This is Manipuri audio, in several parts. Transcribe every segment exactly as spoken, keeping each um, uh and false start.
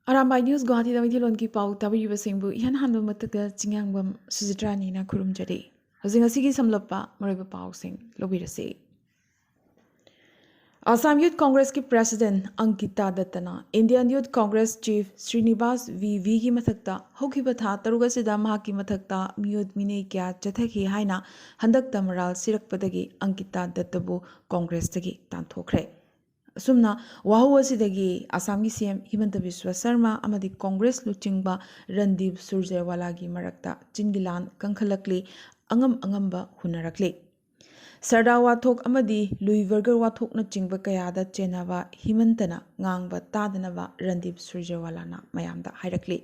ꯑꯔꯥꯝꯕꯥꯏ ꯅ꯭ꯌꯨꯁ ꯒꯨꯋꯥꯍꯥꯇꯤꯗ ꯃꯩꯇꯩꯂꯣꯟꯒꯤ ꯄꯥꯎ ꯇꯥꯕꯤꯔꯤꯕꯁꯤꯡꯕꯨ ꯏꯍꯥꯟ ꯍꯥꯟꯕ ꯃꯛꯇꯗ ꯆꯤꯡꯌꯥꯡꯕꯝ ꯁꯨꯖꯤꯇ꯭ꯔꯥꯅꯤꯅ ꯈꯨꯔꯨꯝꯖꯔꯤ꯫ ꯍꯧꯖꯤꯛ ꯉꯁꯤꯒꯤ ꯁꯝꯂꯞꯄ ꯃꯔꯨꯑꯣꯏꯕ ꯄꯥꯎꯁꯤꯡ ꯂꯧꯕꯤꯔꯁꯤ꯫ ꯑꯁꯥꯝ ꯌꯨꯊ ꯀꯣꯡꯒ꯭ꯔꯦꯁꯀꯤ ꯄ꯭ꯔꯦꯁꯤꯗꯦꯟꯠ ꯑꯪꯀꯤꯇꯥ ꯗꯠꯇꯅ Indian youth Congress chief Srinivas B ꯚꯤꯒꯤ ꯃꯊꯛꯇ ꯍꯧꯈꯤꯕ ꯊꯥ ꯇꯔꯨꯛ ꯑꯁꯤꯗ ꯃꯍꯥꯛꯀꯤ ꯃꯊꯛꯇ ꯃꯤꯑꯣꯠ ꯃꯤꯅꯩ ꯀꯌꯥ ꯆꯠꯊꯈꯤ ꯍꯥꯏꯅ ꯍꯟꯗꯛꯇ ꯃꯔꯥꯜ ꯁꯤꯔꯛꯄꯗꯒꯤ ꯑꯪꯀꯤꯇꯥ ꯗꯠꯇꯕꯨ ꯀꯣꯡꯒ꯭ꯔꯦꯁꯇꯒꯤ ꯇꯥꯟꯊꯣꯛꯈ꯭ꯔꯦ꯫ ꯑꯁꯨꯝꯅ ꯋꯥꯍꯧ ꯑꯁꯤꯗꯒꯤ ꯑꯁꯥꯝꯒꯤ ꯁꯤ ꯑꯦꯝ ꯍꯤꯃꯟꯇ ꯕꯤꯁ꯭ꯋ ꯁꯔꯃ ꯑꯃꯗꯤ ꯀꯣꯡꯒ꯭ꯔꯦꯁ ꯂꯨꯆꯤꯡꯕ ꯔꯟꯗꯤꯞ ꯁꯨꯔꯖꯦꯋꯥꯂꯥꯒꯤ ꯃꯔꯛꯇ ꯆꯤꯟꯒꯤ ꯂꯥꯟ ꯀꯟꯈꯠꯂꯛꯂꯤ, ꯑꯉꯝ ꯑꯉꯝꯕ ꯍꯨꯟꯅꯔꯛꯂꯤ꯫ ꯁꯔꯗꯥ ꯋꯥꯊꯣꯛ ꯑꯃꯗꯤ ꯂꯨꯏ ꯚꯔꯒꯔ ꯋꯥꯊꯣꯛꯅꯆꯤꯡꯕ ꯀꯌꯥꯗ ꯆꯦꯟꯅꯕ ꯍꯤꯃꯟꯇꯅ ꯉꯥꯡꯕ ꯇꯥꯗꯅꯕ ꯔꯟꯗꯤꯞ ꯁꯨꯔꯖꯦꯋꯥꯂꯥꯅ ꯃꯌꯥꯝꯗ ꯍꯥꯏꯔꯛꯂꯤ꯫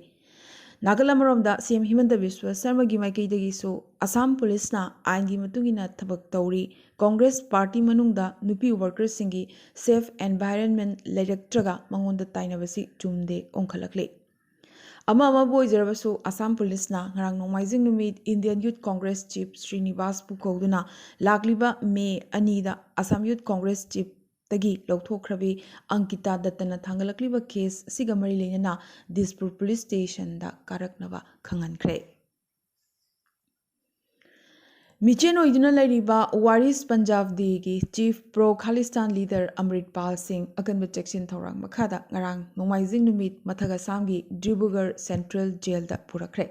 ꯅꯥꯀꯜ ꯑꯃꯔꯣꯝꯗ ꯁꯤ ꯑꯦꯝ ꯍꯤꯃꯟꯇ ꯕꯤꯁ꯭ꯋ ꯁꯔꯃꯒꯤ ꯃꯥꯏꯀꯩꯗꯒꯤꯁꯨ ꯑꯁꯥꯝ ꯄꯨꯂꯤꯁꯅ ꯑꯥꯏꯟꯒꯤ ꯃꯇꯨꯡ ꯏꯟꯅ ꯊꯕꯛ ꯇꯧꯔꯤ, ꯀꯣꯡꯒ꯭ꯔꯦꯁ ꯄꯥꯔꯇꯤ ꯃꯅꯨꯡꯗ ꯅꯨꯄꯤ ꯋꯥꯔꯀꯔꯁꯤꯡꯒꯤ ꯁꯦꯐ ꯑꯦꯟꯚꯥꯏꯔꯟꯃꯦꯟ ꯂꯩꯔꯛꯇ꯭ꯔꯒ ꯃꯉꯣꯟꯗ ꯇꯥꯏꯅꯕꯁꯤ ꯆꯨꯝꯗꯦ ꯑꯣꯟꯈꯠꯂꯛꯂꯤ꯫ ꯑꯃ ꯑꯃꯕꯨ ꯑꯣꯏꯖꯔꯕꯁꯨ, ꯑꯁꯥꯝ ꯄꯨꯂꯤꯁꯅ ꯉꯔꯥꯡ ꯅꯣꯡꯃꯥꯏꯖꯤꯡ ꯅꯨꯃꯤꯠ ꯏꯟꯗꯤꯌꯟ ꯌꯨꯊ ꯀꯣꯡꯒ꯭ꯔꯦꯁ ꯆꯤꯐ ꯁ꯭ꯔꯤꯅꯤꯕꯥꯁꯄꯨ ꯀꯧꯗꯨꯅ ꯂꯥꯛꯂꯤꯕ ꯃꯦ ꯑꯅꯤꯗ ꯑꯁꯥꯝ ꯌꯨꯊ ꯀꯣꯡꯒ꯭ꯔꯦꯁ ꯆꯤꯐꯇꯒꯤ ꯂꯧꯊꯣꯛꯈ꯭ꯔꯕꯤ ꯑꯪꯀꯤꯇꯥ ꯗꯠꯇꯅ ꯊꯥꯡꯒꯠꯂꯛꯂꯤꯕ ꯀꯦꯁ ꯑꯁꯤꯒ ꯃꯔꯤ ꯂꯩꯅꯅ ꯗꯤꯁꯄꯨꯔ ꯄꯨꯂꯤꯁ ꯁ꯭ꯇꯦꯁꯟꯗ ꯀꯥꯔꯛꯅꯕ ꯈꯪꯍꯟꯈ꯭ꯔꯦ꯫ ꯃꯤꯆꯦꯟ ꯑꯣꯏꯗꯨꯅ ꯂꯩꯔꯤꯕ ꯋꯥꯔꯤꯁ ꯄꯟꯖꯥꯕ ꯗꯦꯒꯤ ꯆꯤꯐ ꯄ꯭ꯔꯣ ꯈꯥꯂꯤꯁꯇꯥꯟ ꯂꯤꯗꯔ ꯑꯃ꯭ꯔꯤꯠ ꯄꯥꯜ ꯁꯤꯡ ꯑꯀꯟꯕ ꯆꯦꯛꯁꯤꯟ ꯊꯧꯔꯥꯡ ꯃꯈꯥꯗ ꯉꯔꯥꯡ ꯅꯣꯡꯃꯥꯏꯖꯤꯡ ꯅꯨꯃꯤꯠ ꯃꯊꯛ ꯑꯁꯥꯝꯒꯤ ꯗꯤꯕ꯭ꯔꯨꯒꯔ ꯁꯦꯟꯇ꯭ꯔꯦꯜ ꯖꯦꯜꯗ ꯄꯨꯔꯛꯈ꯭ꯔꯦ꯫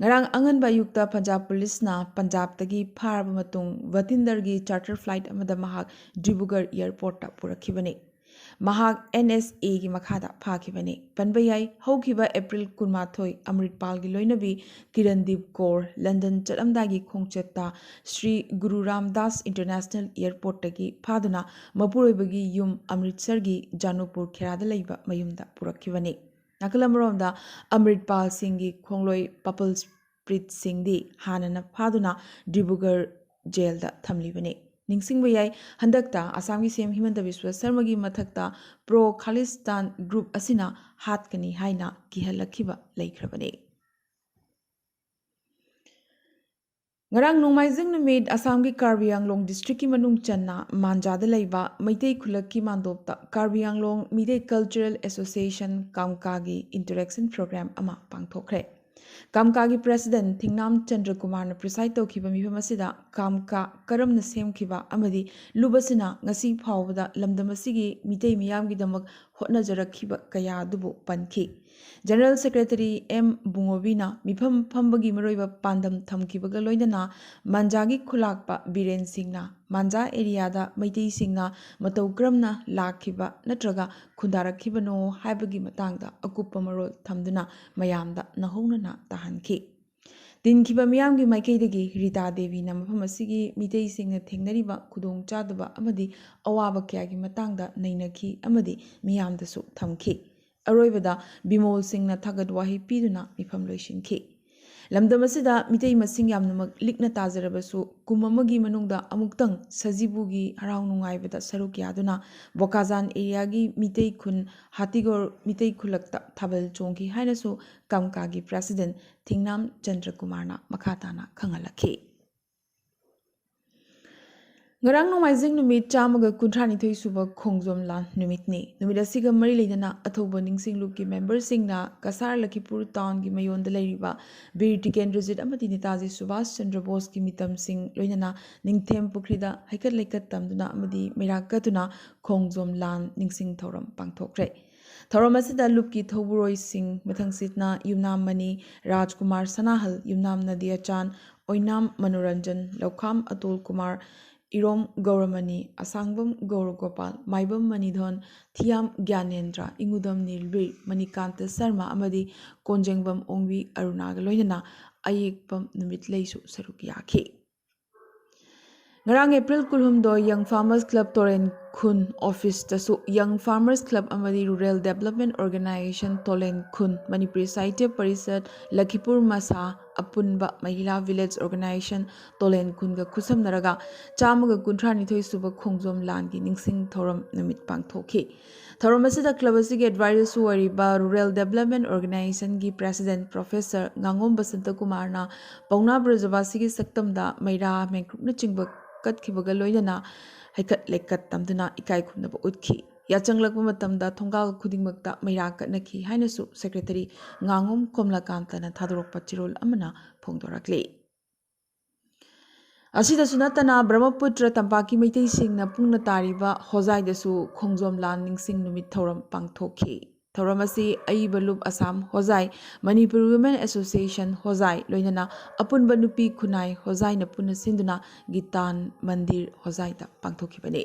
ꯉꯔꯥꯡ ꯑꯉꯟꯕ ꯑꯌꯨꯛꯇ ꯄꯟꯖꯥꯕ ꯄꯨꯂꯤꯁꯅ ꯄꯟꯖꯥꯕꯇꯒꯤ ꯐꯥꯔꯕ ꯃꯇꯨꯡ ꯚꯇꯤꯟꯗꯔꯒꯤ ꯆꯥꯔꯇꯔ ꯐ꯭ꯂꯥꯏꯠ ꯑꯃꯗ ꯃꯍꯥꯛ ꯗꯤꯕ꯭ꯔꯨꯒꯔ ꯑꯦꯌꯔꯄꯣꯔꯠꯇ ꯄꯨꯔꯛꯈꯤꯕꯅꯤ꯫ ꯃꯍꯥꯛ ꯑꯦꯟ ꯑꯦꯁ ꯑꯦꯒꯤ ꯃꯈꯥꯗ ꯐꯥꯈꯤꯕꯅꯤ꯫ ꯄꯟꯕ ꯌꯥꯏ, ꯍꯧꯈꯤꯕ ꯑꯦꯄ꯭ꯔꯤꯜ ꯀꯨꯟꯃꯥꯊꯣꯏ ꯑꯃ꯭ꯔꯤꯠ ꯄꯥꯜꯒꯤ ꯂꯣꯏꯅꯕꯤ ꯀꯤꯔꯟꯗꯤꯞ ꯀꯧꯔ ꯂꯟꯗꯟ ꯆꯠꯂꯝꯗꯥꯏꯒꯤ ꯈꯣꯡꯆꯠꯇ ꯁ꯭ꯔꯤ ꯒꯨꯔꯨ ꯔꯥꯝꯗꯥꯁ ꯏꯟꯇꯔꯅꯦꯁꯅꯦꯜ ꯑꯦꯌꯔꯄꯣꯔꯠꯇꯒꯤ ꯐꯥꯗꯨꯅ ꯃꯄꯨꯔꯣꯏꯕꯒꯤ ꯌꯨꯝ ꯑꯃ꯭ꯔꯤꯠꯁꯔꯒꯤ ꯖꯥꯅꯨꯄꯨꯔ ꯈꯦꯔꯥꯗ ꯂꯩꯕ ꯃꯌꯨꯝꯗ ꯄꯨꯔꯛꯈꯤꯕꯅꯤ꯫ ꯅꯥꯀꯜ ꯑꯃꯔꯣꯝꯗ ꯑꯃ꯭ꯔꯤꯠ ꯄꯥꯜ ꯁꯤꯡꯒꯤ ꯈꯣꯡꯂꯣꯏ ꯄꯄꯜ ꯄ꯭ꯔꯤꯠ ꯁꯤꯡꯗꯤ ꯍꯥꯟꯅꯅ ꯐꯥꯗꯨꯅ ꯗꯤꯕ꯭ꯔꯨꯒꯔ ꯖꯦꯜꯗ ꯊꯝꯂꯤꯕꯅꯤ꯫ ꯅꯤꯡꯁꯤꯡꯕ ꯌꯥꯏ, ꯍꯟꯗꯛꯇ ꯑꯁꯥꯝꯒꯤ ꯁꯤ ꯑꯦꯝ ꯍꯤꯃꯟꯇ ꯕꯤꯁ꯭ꯋ ꯁꯔꯃꯒꯤ ꯃꯊꯛꯇ ꯄ꯭ꯔꯣ ꯈꯥꯂꯤꯁꯇꯥꯟ ꯒ꯭ꯔꯨꯞ ꯑꯁꯤꯅ ꯍꯥꯠꯀꯅꯤ ꯍꯥꯏꯅ ꯀꯤꯍꯜꯂꯛꯈꯤꯕ ꯂꯩꯈ꯭ꯔꯕꯅꯤ꯫ ꯉꯔꯥꯡ ꯅꯣꯡꯃꯥꯏꯖꯤꯡ ꯅꯨꯃꯤꯠ ꯑꯁꯥꯝꯒꯤ ꯀꯥꯔꯕꯤ ꯑꯪꯂꯣꯡ ꯗꯤꯁꯇ꯭ꯔꯤꯛꯀꯤ ꯃꯅꯨꯡ ꯆꯟꯅ ꯃꯥꯟꯖꯥꯗ ꯂꯩꯕ ꯃꯩꯇꯩ ꯈꯨꯜꯂꯛꯀꯤ ꯃꯥꯟꯗꯣꯞꯇ ꯀꯥꯔꯕꯤ ꯑꯪꯂꯣꯡ ꯃꯤꯇꯩ ꯀꯜꯆꯔꯦꯜ ꯑꯦꯁꯣꯁꯤꯌꯦꯁꯟ, ꯀꯥꯝꯀꯥꯒꯤ ꯏꯟꯇꯔꯦꯛꯁꯟ ꯄ꯭ꯔꯣꯒ꯭ꯔꯥꯝ ꯑꯃ ꯄꯥꯡꯊꯣꯛꯈ꯭ꯔꯦ꯫ ꯀꯥꯝꯀꯥꯒꯤ ꯄ꯭ꯔꯦꯁꯤꯗꯦꯟꯠ ꯊꯤꯡꯅꯥꯝ ꯆꯟꯗ꯭ꯔꯀꯨꯃꯥꯔꯅ ꯄ꯭ꯔꯤꯁꯥꯏꯗ ꯇꯧꯈꯤꯕ ꯃꯤꯐꯝ ꯑꯁꯤꯗ ꯀꯥꯝꯀꯥ ꯀꯔꯝꯅ ꯁꯦꯝꯈꯤꯕ ꯑꯃꯗꯤ ꯂꯨꯞ ꯑꯁꯤꯅ ꯉꯁꯤ ꯐꯥꯎꯕꯗ ꯂꯝꯗꯝ ꯑꯁꯤꯒꯤ ꯃꯤꯇꯩ ꯃꯤꯌꯥꯝꯒꯤꯗꯃꯛ ꯍꯣꯠꯅꯖꯔꯛꯈꯤꯕ ꯀꯌꯥ ꯑꯗꯨꯕꯨ ꯄꯟꯈꯤ꯫ ꯖꯦꯅꯔꯦꯜ ꯁꯦꯀ꯭ꯔꯦꯇꯔꯤ ꯑꯦꯝ ꯕꯨꯡꯉꯣꯕꯤꯅ ꯃꯤꯐꯝ ꯐꯝꯕꯒꯤ ꯃꯔꯨꯑꯣꯏꯕ ꯄꯥꯟꯗꯝ ꯊꯝꯈꯤꯕꯒ ꯂꯣꯏꯅꯅ ꯃꯥꯟꯖꯥꯒꯤ ꯈꯨꯂꯥꯛꯄ ꯕꯤꯔꯦꯟ ꯁꯤꯡꯅ ꯃꯥꯟꯖꯥ ꯑꯦꯔꯤꯌꯥꯗ ꯃꯩꯇꯩꯁꯤꯡꯅ ꯃꯇꯧ ꯀꯔꯝꯅ ꯂꯥꯛꯈꯤꯕ ꯅꯠꯇ꯭ꯔꯒ ꯈꯨꯟꯗꯥꯔꯛꯈꯤꯕꯅꯣ ꯍꯥꯏꯕꯒꯤ ꯃꯇꯥꯡꯗ ꯑꯀꯨꯞꯄ ꯃꯔꯣꯜ ꯊꯝꯗꯨꯅ ꯃꯌꯥꯝꯗ ꯅꯧꯍꯧꯅꯅ ꯇꯥꯍꯟꯈꯤ꯫ ꯇꯤꯟꯈꯤꯕ ꯃꯤꯌꯥꯝꯒꯤ ꯃꯥꯏꯀꯩꯗꯒꯤ ꯔꯤꯇꯥ ꯗꯦꯕꯤꯅ ꯃꯐꯝ ꯑꯁꯤꯒꯤ ꯃꯤꯇꯩꯁꯤꯡꯅ ꯊꯦꯡꯅꯔꯤꯕ ꯈꯨꯗꯣꯡꯆꯥꯗꯕ ꯑꯃꯗꯤ ꯑꯋꯥꯕ ꯀꯌꯥꯒꯤ ꯃꯇꯥꯡꯗ ꯅꯩꯅꯈꯤ ꯑꯃꯗꯤ ꯃꯤꯌꯥꯝꯗꯁꯨ ꯊꯝꯈꯤ꯫ ꯑꯔꯣꯏꯕꯗ ꯕꯤꯃꯣꯜ ꯁꯤꯡꯅ ꯊꯥꯒꯠ ꯋꯥꯍꯩ ꯄꯤꯗꯨꯅ ꯃꯤꯐꯝ ꯂꯣꯏꯁꯤꯟꯈꯤ꯫ ꯂꯝꯗꯝ ꯑꯁꯤꯗ ꯃꯤꯇꯩ ꯃꯁꯤꯡ ꯌꯥꯝꯅꯃꯛ ꯂꯤꯛꯅ ꯇꯥꯖꯔꯕꯁꯨ, ꯀꯨꯝ ꯑꯃꯒꯤ ꯃꯅꯨꯡꯗ ꯑꯃꯨꯛꯇꯪ ꯁꯖꯤꯕꯨꯒꯤ ꯍꯔꯥꯎ ꯅꯨꯡꯉꯥꯏꯕꯗ ꯁꯔꯨꯛ ꯌꯥꯗꯨꯅ ꯕꯣꯀꯥꯖꯥꯟ ꯑꯦꯔꯤꯌꯥꯒꯤ ꯃꯤꯇꯩ ꯈꯨꯟ ꯍꯥꯇꯤꯒꯣꯔ ꯃꯤꯇꯩ ꯈꯨꯜꯂꯛꯇ ꯊꯥꯕꯜ ꯆꯣꯡꯈꯤ ꯍꯥꯏꯅꯁꯨ ꯀꯥꯝꯀꯥꯒꯤ ꯄ꯭ꯔꯦꯁꯤꯗꯦꯟꯠ ꯊꯤꯡꯅꯥꯝ ꯆꯟꯗ꯭ꯔꯀꯨꯃꯥꯔꯅ ꯃꯈꯥ ꯇꯥꯅ ꯈꯪꯍꯜꯂꯛꯈꯤ꯫ ꯉꯔꯥꯡ ꯅꯣꯡꯃꯥꯏꯖꯤꯡ ꯅꯨꯃꯤꯠ ꯆꯥꯝꯃꯒ ꯀꯨꯟꯊ꯭ꯔꯥꯅꯤꯊꯣꯏ ꯁꯨꯕ ꯈꯣꯡꯖꯣꯝ ꯂꯥꯟ ꯅꯨꯃꯤꯠꯅꯤ꯫ ꯅꯨꯃꯤꯠ ꯑꯁꯤꯒ ꯃꯔꯤ ꯂꯩꯅꯅ ꯑꯊꯧꯕ ꯅꯤꯡꯁꯤꯡ ꯂꯨꯞꯀꯤ ꯃꯦꯝꯕꯔꯁꯤꯡꯅ ꯀꯁꯥꯔ ꯂꯈꯤꯄꯨꯔ ꯇꯥꯎꯟꯒꯤ ꯃꯌꯣꯟꯗ ꯂꯩꯔꯤꯕ ꯕꯤꯔ ꯇꯤꯀꯦꯟꯗ꯭ꯔꯖꯤꯠ ꯑꯃꯗꯤ ꯅꯦꯇꯥꯖꯤ ꯁꯨꯚꯥꯁ ꯆꯟꯗ꯭ꯔ ꯕꯣꯁꯀꯤ ꯃꯤꯇꯝꯁꯤꯡ ꯂꯣꯏꯅꯅ ꯅꯤꯡꯊꯦꯝ ꯄꯨꯈ꯭ꯔꯤꯗ ꯍꯩꯀꯠ ꯂꯩꯀꯠ ꯇꯝꯗꯨꯅ ꯑꯃꯗꯤ ꯃꯩꯔꯥ ꯀꯠꯇꯨꯅ ꯈꯣꯡꯖꯣꯝ ꯂꯥꯟ ꯅꯤꯡꯁꯤꯡ ꯊꯧꯔꯝ ꯄꯥꯡꯊꯣꯛꯈ꯭ꯔꯦ꯫ ꯊꯧꯔꯝ ꯑꯁꯤꯗ ꯂꯨꯞꯀꯤ ꯊꯧꯕꯨꯔꯣꯏꯁꯤꯡ ꯃꯊꯪꯁꯤꯠꯅ ꯌꯨꯝꯅꯥꯝ ꯃꯅꯤ, ꯔꯥꯖꯀꯨꯃꯥꯔ ꯁꯅꯥꯍꯜ, ꯌꯨꯝꯅꯥꯝ ꯅꯗꯤꯌꯥꯆꯥꯟ, ꯑꯣꯏꯅꯥꯝ ꯃꯅꯣꯔꯟꯖꯟ, ꯂꯧꯈꯥꯝ ꯑꯇꯨꯜ ꯀꯨꯃꯥꯔ, ꯏꯔꯣꯝ ꯒꯧꯔꯃꯅꯤ, ꯑꯁꯥꯡꯕꯝ ꯒꯧꯔꯒꯣꯄꯥꯜ, ꯃꯥꯏꯕꯝ ꯃꯅꯤꯙꯣꯟ, ꯊꯤꯌꯥꯝ ꯒ꯭ꯌꯥꯅꯦꯟꯗ꯭ꯔ, ꯏꯉꯨꯗꯝ ꯅꯤꯔꯕꯤꯔ, ꯃꯅꯤꯀꯥꯟꯇ ꯁꯔꯃ ꯑꯃꯗꯤ ꯀꯣꯟꯖꯦꯡꯕꯝ ꯑꯣꯡꯕꯤ ꯑꯔꯨꯅꯥꯒ ꯂꯣꯏꯅꯅ ꯑꯌꯦꯛꯄꯝ ꯅꯨꯃꯤꯠꯂꯩꯁꯨ ꯁꯔꯨꯛ ꯌꯥꯈꯤ꯫ ꯉꯔꯥꯡ ꯑꯦꯄ꯭ꯔꯤꯜ ꯀꯨꯟꯍꯨꯝꯗꯣꯏ, ꯌꯪ ꯐꯥꯔꯃꯔꯁ ꯀ꯭ꯂꯕ ꯇꯣꯔꯦꯟ ꯈꯨꯟ ꯑꯣꯐꯤꯁꯇꯁꯨ Young Farmers Club ꯑꯃꯗꯤ Rural Development Organization ꯇꯣꯂꯦꯟ ꯈꯨꯟ, ꯃꯅꯤꯄꯨꯔꯤ ꯁꯥꯍꯤꯇ꯭ꯌ ꯄꯔꯤꯁꯠ, ꯂꯈꯤꯄꯨꯔ ꯃꯁꯥ, ꯑꯄꯨꯟꯕ ꯃꯍꯤꯂꯥ ꯚꯤꯂꯦꯖ ꯑꯣꯔꯒꯅꯥꯏꯖꯦꯁꯟ ꯇꯣꯂꯦꯟ ꯈꯨꯟꯒ ꯈꯨꯠꯁꯝꯅꯔꯒ ꯆꯥꯝꯃꯒ ꯀꯨꯟꯊ꯭ꯔꯥ ꯅꯤꯊꯣꯏ ꯁꯨꯕ ꯈꯣꯡꯖꯣꯝ ꯂꯥꯟꯒꯤ ꯅꯤꯡꯁꯤꯡ ꯊꯧꯔꯝ ꯅꯨꯃꯤꯠ ꯄꯥꯡꯊꯣꯛꯈꯤ꯫ ꯊꯧꯔꯝ ꯑꯁꯤꯗ ꯀ꯭ꯂꯕ ꯑꯁꯤꯒꯤ ꯑꯦꯗꯚꯥꯏꯖꯔꯁꯨ ꯑꯣꯏꯔꯤꯕ ꯔꯨꯔꯦꯜ ꯗꯦꯕꯂꯞꯃꯦꯟ ꯑꯣꯔꯒꯅꯥꯏꯖꯦꯁꯟꯒꯤ ꯄ꯭ꯔꯦꯁꯤꯗꯦꯟꯠ ꯄ꯭ꯔꯣꯐꯦꯁꯔ ꯉꯥꯉꯣꯝ ꯕꯁꯟꯇ ꯀꯨꯃꯥꯔꯅ ꯄꯥꯎꯅꯥ ꯕ꯭ꯔꯖꯕꯥꯁꯤꯒꯤ ꯁꯛꯇꯝꯗ ꯃꯩꯔꯥ ꯃꯦꯡꯀ꯭ꯔꯨꯛꯅꯆꯤꯡꯕ ꯀꯠꯈꯤꯕꯒ ꯂꯣꯏꯅꯅ ꯍꯩꯀꯠ ꯂꯩꯀꯠ ꯇꯝꯗꯨꯅ ꯏꯀꯥꯏ ꯈꯨꯝꯅꯕ ꯎꯠꯈꯤ꯫ ꯌꯥꯆꯪꯂꯛꯄ ꯃꯇꯝꯗ ꯊꯣꯡꯒꯥꯜ ꯈꯨꯗꯤꯡꯃꯛꯇ ꯃꯩꯔꯥ ꯀꯠꯅꯈꯤ ꯍꯥꯏꯅꯁꯨ ꯁꯦꯀ꯭ꯔꯦꯇꯔꯤ ꯉꯥꯉꯣꯝ ꯀꯣꯝꯂꯥꯀꯥꯟꯇꯅ ꯊꯥꯗꯣꯔꯛꯄ ꯆꯦꯔꯣꯜ ꯑꯃꯅ ꯐꯣꯡꯗꯣꯔꯛꯂꯤ꯫ ꯑꯁꯤꯗꯁꯨ ꯅꯠꯇꯅ ꯕ꯭ꯔꯍꯃꯄꯨꯇ꯭ꯔ ꯇꯝꯄꯥꯛꯀꯤ ꯃꯩꯇꯩꯁꯤꯡꯅ ꯄꯨꯡꯅ ꯇꯥꯔꯤꯕ ꯍꯣꯖꯥꯏꯗꯁꯨ ꯈꯣꯡꯖꯣꯝ ꯂꯥꯟ ꯅꯤꯡꯁꯤꯡ ꯅꯨꯃꯤꯠ ꯊꯧꯔꯝ ꯄꯥꯡꯊꯣꯛꯈꯤ꯫ ꯊꯧꯔꯝ ꯑꯁꯤ ꯑꯏꯕ ꯂꯨꯞ ꯑꯁꯥꯝ ꯍꯣꯖꯥꯏ, ꯃꯅꯤꯄꯨꯔ ꯋꯨꯃꯦꯟ ꯑꯦꯁꯣꯁꯤꯌꯦꯁꯟ ꯍꯣꯖꯥꯏ, ꯂꯣꯏꯅꯅ ꯑꯄꯨꯟꯕ ꯅꯨꯄꯤ ꯈꯨꯟꯅꯥꯏ ꯍꯣꯖꯥꯏꯅ ꯄꯨꯟꯅ ꯁꯤꯟꯗꯨꯅ ꯒꯤꯇꯥꯟ ꯃꯟꯗꯤꯔ ꯍꯣꯖꯥꯏꯗ ꯄꯥꯡꯊꯣꯛꯈꯤꯕꯅꯤ꯫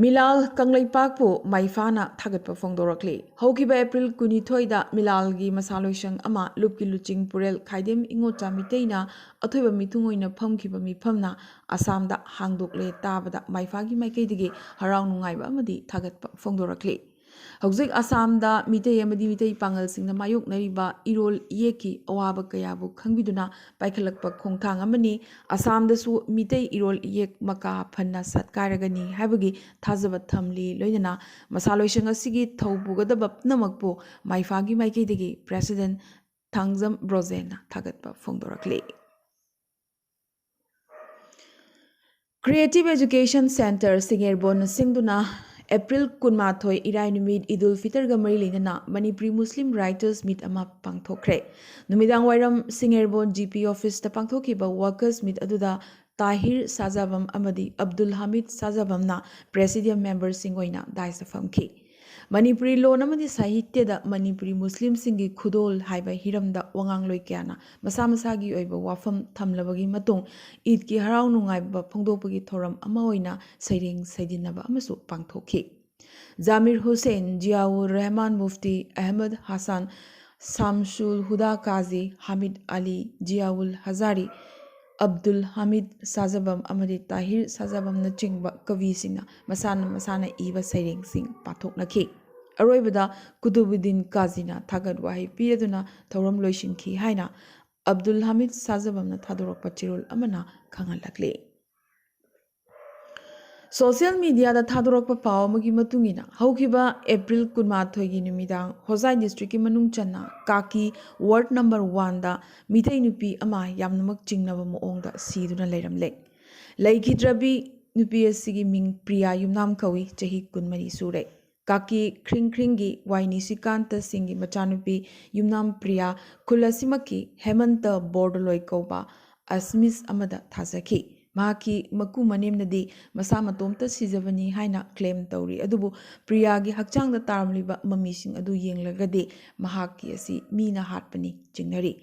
ꯃꯤꯂꯥꯜ ꯀꯪꯂꯩꯄꯥꯛꯄꯨ ꯃꯩꯐꯥꯅ ꯊꯥꯒꯠꯄ ꯐꯣꯡꯗꯣꯔꯛꯂꯤ꯫ ꯍꯧꯈꯤꯕ ꯑꯦꯄ꯭ꯔꯤꯜ ꯀꯨꯟꯅꯤꯊꯣꯏꯗ ꯃꯤꯂꯥꯜꯒꯤ ꯃꯁꯥꯂꯣꯏꯁꯪ ꯑꯃ ꯂꯨꯞꯀꯤ ꯂꯨꯆꯤꯡ ꯄꯨꯔꯦꯜ ꯈꯥꯏꯗꯦꯝ ꯏꯉꯣꯆꯥ ꯃꯤꯇꯩꯅ ꯑꯊꯣꯏꯕ ꯃꯤꯊꯨꯡ ꯑꯣꯏꯅ ꯐꯝꯈꯤꯕ ꯃꯤꯐꯝꯅ ꯑꯁꯥꯝꯗ ꯍꯥꯡꯗꯣꯛꯂꯦ ꯇꯥꯕꯗ ꯃꯩꯐꯥꯒꯤ ꯃꯥꯏꯀꯩꯗꯒꯤ ꯍꯔꯥꯎ ꯅꯨꯡꯉꯥꯏꯕ ꯑꯃꯗꯤ ꯊꯥꯒꯠꯄ ꯐꯣꯡꯗꯣꯔꯛꯂꯤ꯫ ꯍꯧꯖꯤꯛ ꯑꯁꯥꯝꯗ ꯃꯤꯇꯩ ꯑꯃꯗꯤ ꯃꯤꯇꯩ ꯄꯥꯉꯜꯁꯤꯡꯅ ꯃꯥꯌꯣꯛꯅꯔꯤꯕ ꯏꯔꯣꯜ ꯏꯌꯦꯛꯀꯤ ꯑꯋꯥꯕ ꯀꯌꯥꯕꯨ ꯈꯪꯕꯤꯗꯨꯅ ꯄꯥꯏꯈꯠꯂꯛꯄ ꯈꯣꯡꯊꯥꯡ ꯑꯃꯅꯤ꯫ ꯑꯁꯥꯝꯗꯁꯨ ꯃꯤꯇꯩ ꯏꯔꯣꯜ ꯏꯌꯦꯛ ꯃꯀꯥ ꯐꯅ ꯁꯥꯠꯀꯥꯏꯔꯒꯅꯤ ꯍꯥꯏꯕꯒꯤ ꯊꯥꯖꯕ ꯊꯝꯂꯤ꯫ ꯂꯣꯏꯅꯅ ꯃꯁꯥꯂꯣꯏꯁꯪ ꯑꯁꯤꯒꯤ ꯊꯧ ꯄꯨꯒꯗꯕ ꯄꯨꯝꯅꯃꯛꯄꯨ ꯃꯩꯐꯥꯒꯤ ꯃꯥꯏꯀꯩꯗꯒꯤ ꯄ꯭ꯔꯦꯁꯤꯗꯦꯟꯠ ꯊꯥꯡꯖꯝ ꯕ꯭ꯔꯣꯖꯦꯟꯅ ꯊꯥꯒꯠꯄ ꯐꯣꯡꯗꯣꯔꯛꯂꯤ꯫ Creative Education Centre ꯁꯤꯡꯉꯦꯔꯕꯣꯟꯅ ꯁꯤꯡꯗꯨꯅ ꯑꯦꯄ꯭ꯔꯤꯜ ꯀꯨꯟꯃꯥꯊꯣꯏ ꯏꯔꯥꯏ ꯅꯨꯃꯤꯠ ꯏꯗꯨꯜ ꯐꯤꯇꯔꯒ ꯃꯔꯤ ꯂꯩꯅꯅ ꯃꯅꯤꯄꯨꯔꯤ ꯃꯨꯁꯂꯤꯝ ꯔꯥꯏꯇꯔꯁ ꯃꯤꯠ ꯑꯃ ꯄꯥꯡꯊꯣꯛꯈ꯭ꯔꯦ꯫ ꯅꯨꯃꯤꯗꯥꯡ ꯋꯥꯏꯔꯝ ꯁꯤꯡꯉꯦꯔꯕꯣꯟ ꯖꯤ ꯄꯤ ꯑꯣꯐꯤꯁꯇ ꯄꯥꯡꯊꯣꯛꯈꯤꯕ ꯋꯥꯔꯀꯔꯁ ꯃꯤꯠ ꯑꯗꯨꯗ ꯇꯥꯍꯤꯔ ꯁꯥꯖꯥꯕꯝ ꯑꯃꯗꯤ ꯑꯕꯗꯨꯜ ꯍꯃꯤꯗ ꯁꯥꯖꯥꯕꯝꯅ ꯄ꯭ꯔꯦꯁꯤꯗꯤꯌꯝ ꯃꯦꯝꯕꯔꯁꯤꯡ ꯑꯣꯏꯅ ꯗꯥꯏꯁꯇ ꯐꯝꯈꯤ꯫ ꯃꯅꯤꯄꯨꯔꯤ ꯂꯣꯟ ꯑꯃꯗꯤ ꯁꯥꯍꯤꯇ꯭ꯌꯗ ꯃꯅꯤꯄꯨꯔꯤ ꯃꯨꯁꯂꯤꯝꯁꯤꯡꯒꯤ ꯈꯨꯗꯣꯜ ꯍꯥꯏꯕ ꯍꯤꯔꯝꯗ ꯋꯥꯉꯥꯡꯂꯣꯏ ꯀꯌꯥꯅ ꯃꯁꯥ ꯃꯁꯥꯒꯤ ꯑꯣꯏꯕ ꯋꯥꯐꯝ ꯊꯝꯂꯕꯒꯤ ꯃꯇꯨꯡ ꯏꯗꯀꯤ ꯍꯔꯥꯎ ꯅꯨꯡꯉꯥꯏꯕ ꯐꯣꯡꯗꯣꯛꯄꯒꯤ ꯊꯧꯔꯝ ꯑꯃ ꯑꯣꯏꯅ ꯁꯩꯔꯦꯡ ꯁꯩꯗꯤꯟꯅꯕ ꯑꯃꯁꯨ ꯄꯥꯡꯊꯣꯛꯈꯤ꯫ ꯖꯥꯃꯤꯔ ꯍꯨꯁꯦꯟ, ꯖꯤꯌꯥꯎꯔ ꯔꯍꯃꯥꯟ ꯃꯨꯐꯇꯤ, ꯑꯍꯃꯗ ꯍꯥꯁꯥꯟ, ꯁꯥꯝꯁꯨꯜ ꯍꯨꯗꯥ ꯀꯥꯖꯤ, ꯍꯥꯃꯤꯗ ꯑꯂꯤ, ꯖꯤꯌꯥꯎꯜ ꯍꯖꯥꯔꯤ, ꯑꯕꯗꯨꯜ ꯍꯃꯤꯗ ꯁꯥꯖꯕꯝ ꯑꯃꯗꯤ ꯇꯥꯍꯤꯔ ꯁꯥꯖꯕꯝꯅꯆꯤꯡꯕ ꯀꯕꯤꯁꯤꯡꯅ ꯃꯁꯥꯅ ꯃꯁꯥꯅ ꯏꯕ ꯁꯩꯔꯦꯡꯁꯤꯡ ꯄꯥꯊꯣꯛꯅꯈꯤ꯫ ꯑꯔꯣꯏꯕꯗ ꯀꯨꯇꯨꯕꯨꯗꯤꯟ ꯀꯥꯖꯤꯅ ꯊꯥꯒꯠ ꯋꯥꯍꯩ ꯄꯤꯔꯗꯨꯅ ꯊꯧꯔꯝ ꯂꯣꯏꯁꯤꯟꯈꯤ ꯍꯥꯏꯅ ꯑꯕꯗꯨꯜ ꯍꯃꯤꯗ ꯁꯥꯖꯕꯝꯅ ꯊꯥꯗꯣꯔꯛꯄ ꯆꯦꯔꯣꯜ ꯑꯃꯅ ꯈꯪꯍꯜꯂꯛꯂꯤ꯫ ꯁꯣꯁꯤꯌꯦꯜ ꯃꯤꯗꯤꯌꯥꯗ ꯊꯥꯗꯣꯔꯛꯄ ꯄꯥꯎ ꯑꯃꯒꯤ ꯃꯇꯨꯡ ꯏꯟꯅ, ꯍꯧꯈꯤꯕ ꯑꯦꯄ꯭ꯔꯤꯜ ꯀꯨꯟꯃꯥꯊꯣꯏꯒꯤ ꯅꯨꯃꯤꯗꯥꯡ ꯍꯣꯖꯥꯏ ꯗꯤꯁꯇ꯭ꯔꯤꯛꯀꯤ ꯃꯅꯨꯡ ꯆꯟꯅ ꯀꯥꯀꯤ ꯋꯥꯔꯗ ꯅꯝꯕꯔ ꯋꯥꯟꯗ ꯃꯤꯇꯩ ꯅꯨꯄꯤ ꯑꯃ ꯌꯥꯝꯅꯃꯛ ꯆꯤꯡꯅꯕ ꯃꯑꯣꯡꯗ ꯁꯤꯗꯨꯅ ꯂꯩꯔꯝꯂꯦ꯫ ꯂꯩꯈꯤꯗ꯭ꯔꯕꯤ ꯅꯨꯄꯤ ꯑꯁꯤꯒꯤ ꯃꯤꯡ ꯄ꯭ꯔꯤꯌꯥ ꯌꯨꯝꯅꯥꯝ ꯀꯧꯏ, ꯆꯍꯤ ꯀꯨꯟꯃꯔꯤ ꯁꯨꯔꯦ꯫ ꯀꯥꯀꯤ ꯈ꯭ꯔꯤꯡ ꯈ꯭ꯔꯤꯡꯒꯤ ꯋꯥꯏ ꯅꯤꯁꯤꯀꯥꯟꯇ ꯁꯤꯡꯒꯤ ꯃꯆꯥꯅꯨꯄꯤ ꯌꯨꯝꯅꯥꯝ ꯄ꯭ꯔꯤꯌꯥ ꯈꯨꯜ ꯑꯁꯤꯃꯛꯀꯤ ꯍꯦꯃꯟꯇ ꯕꯣꯔꯗꯣꯂꯣꯏ ꯀꯧꯕ ꯑꯁꯃꯤꯁ ꯑꯃꯗ ꯊꯥꯖꯈꯤ꯫ ꯃꯍꯥꯛꯀꯤ ꯃꯀꯨ ꯃꯅꯦꯝꯅꯗꯤ ꯃꯁꯥ ꯃꯇꯣꯝꯇ ꯁꯤꯖꯕꯅꯤ ꯍꯥꯏꯅ ꯀ꯭ꯂꯦꯝ ꯇꯧꯔꯤ, ꯑꯗꯨꯕꯨ ꯄ꯭ꯔꯤꯌꯥꯒꯤ ꯍꯛꯆꯥꯡꯗ ꯇꯥꯔꯝꯂꯤꯕ ꯃꯃꯤꯁꯤꯡ ꯑꯗꯨ ꯌꯦꯡꯂꯒꯗꯤ ꯃꯍꯥꯛꯀꯤ ꯑꯁꯤ ꯃꯤꯅ ꯍꯥꯠꯄꯅꯤ ꯆꯤꯡꯅꯔꯤ꯫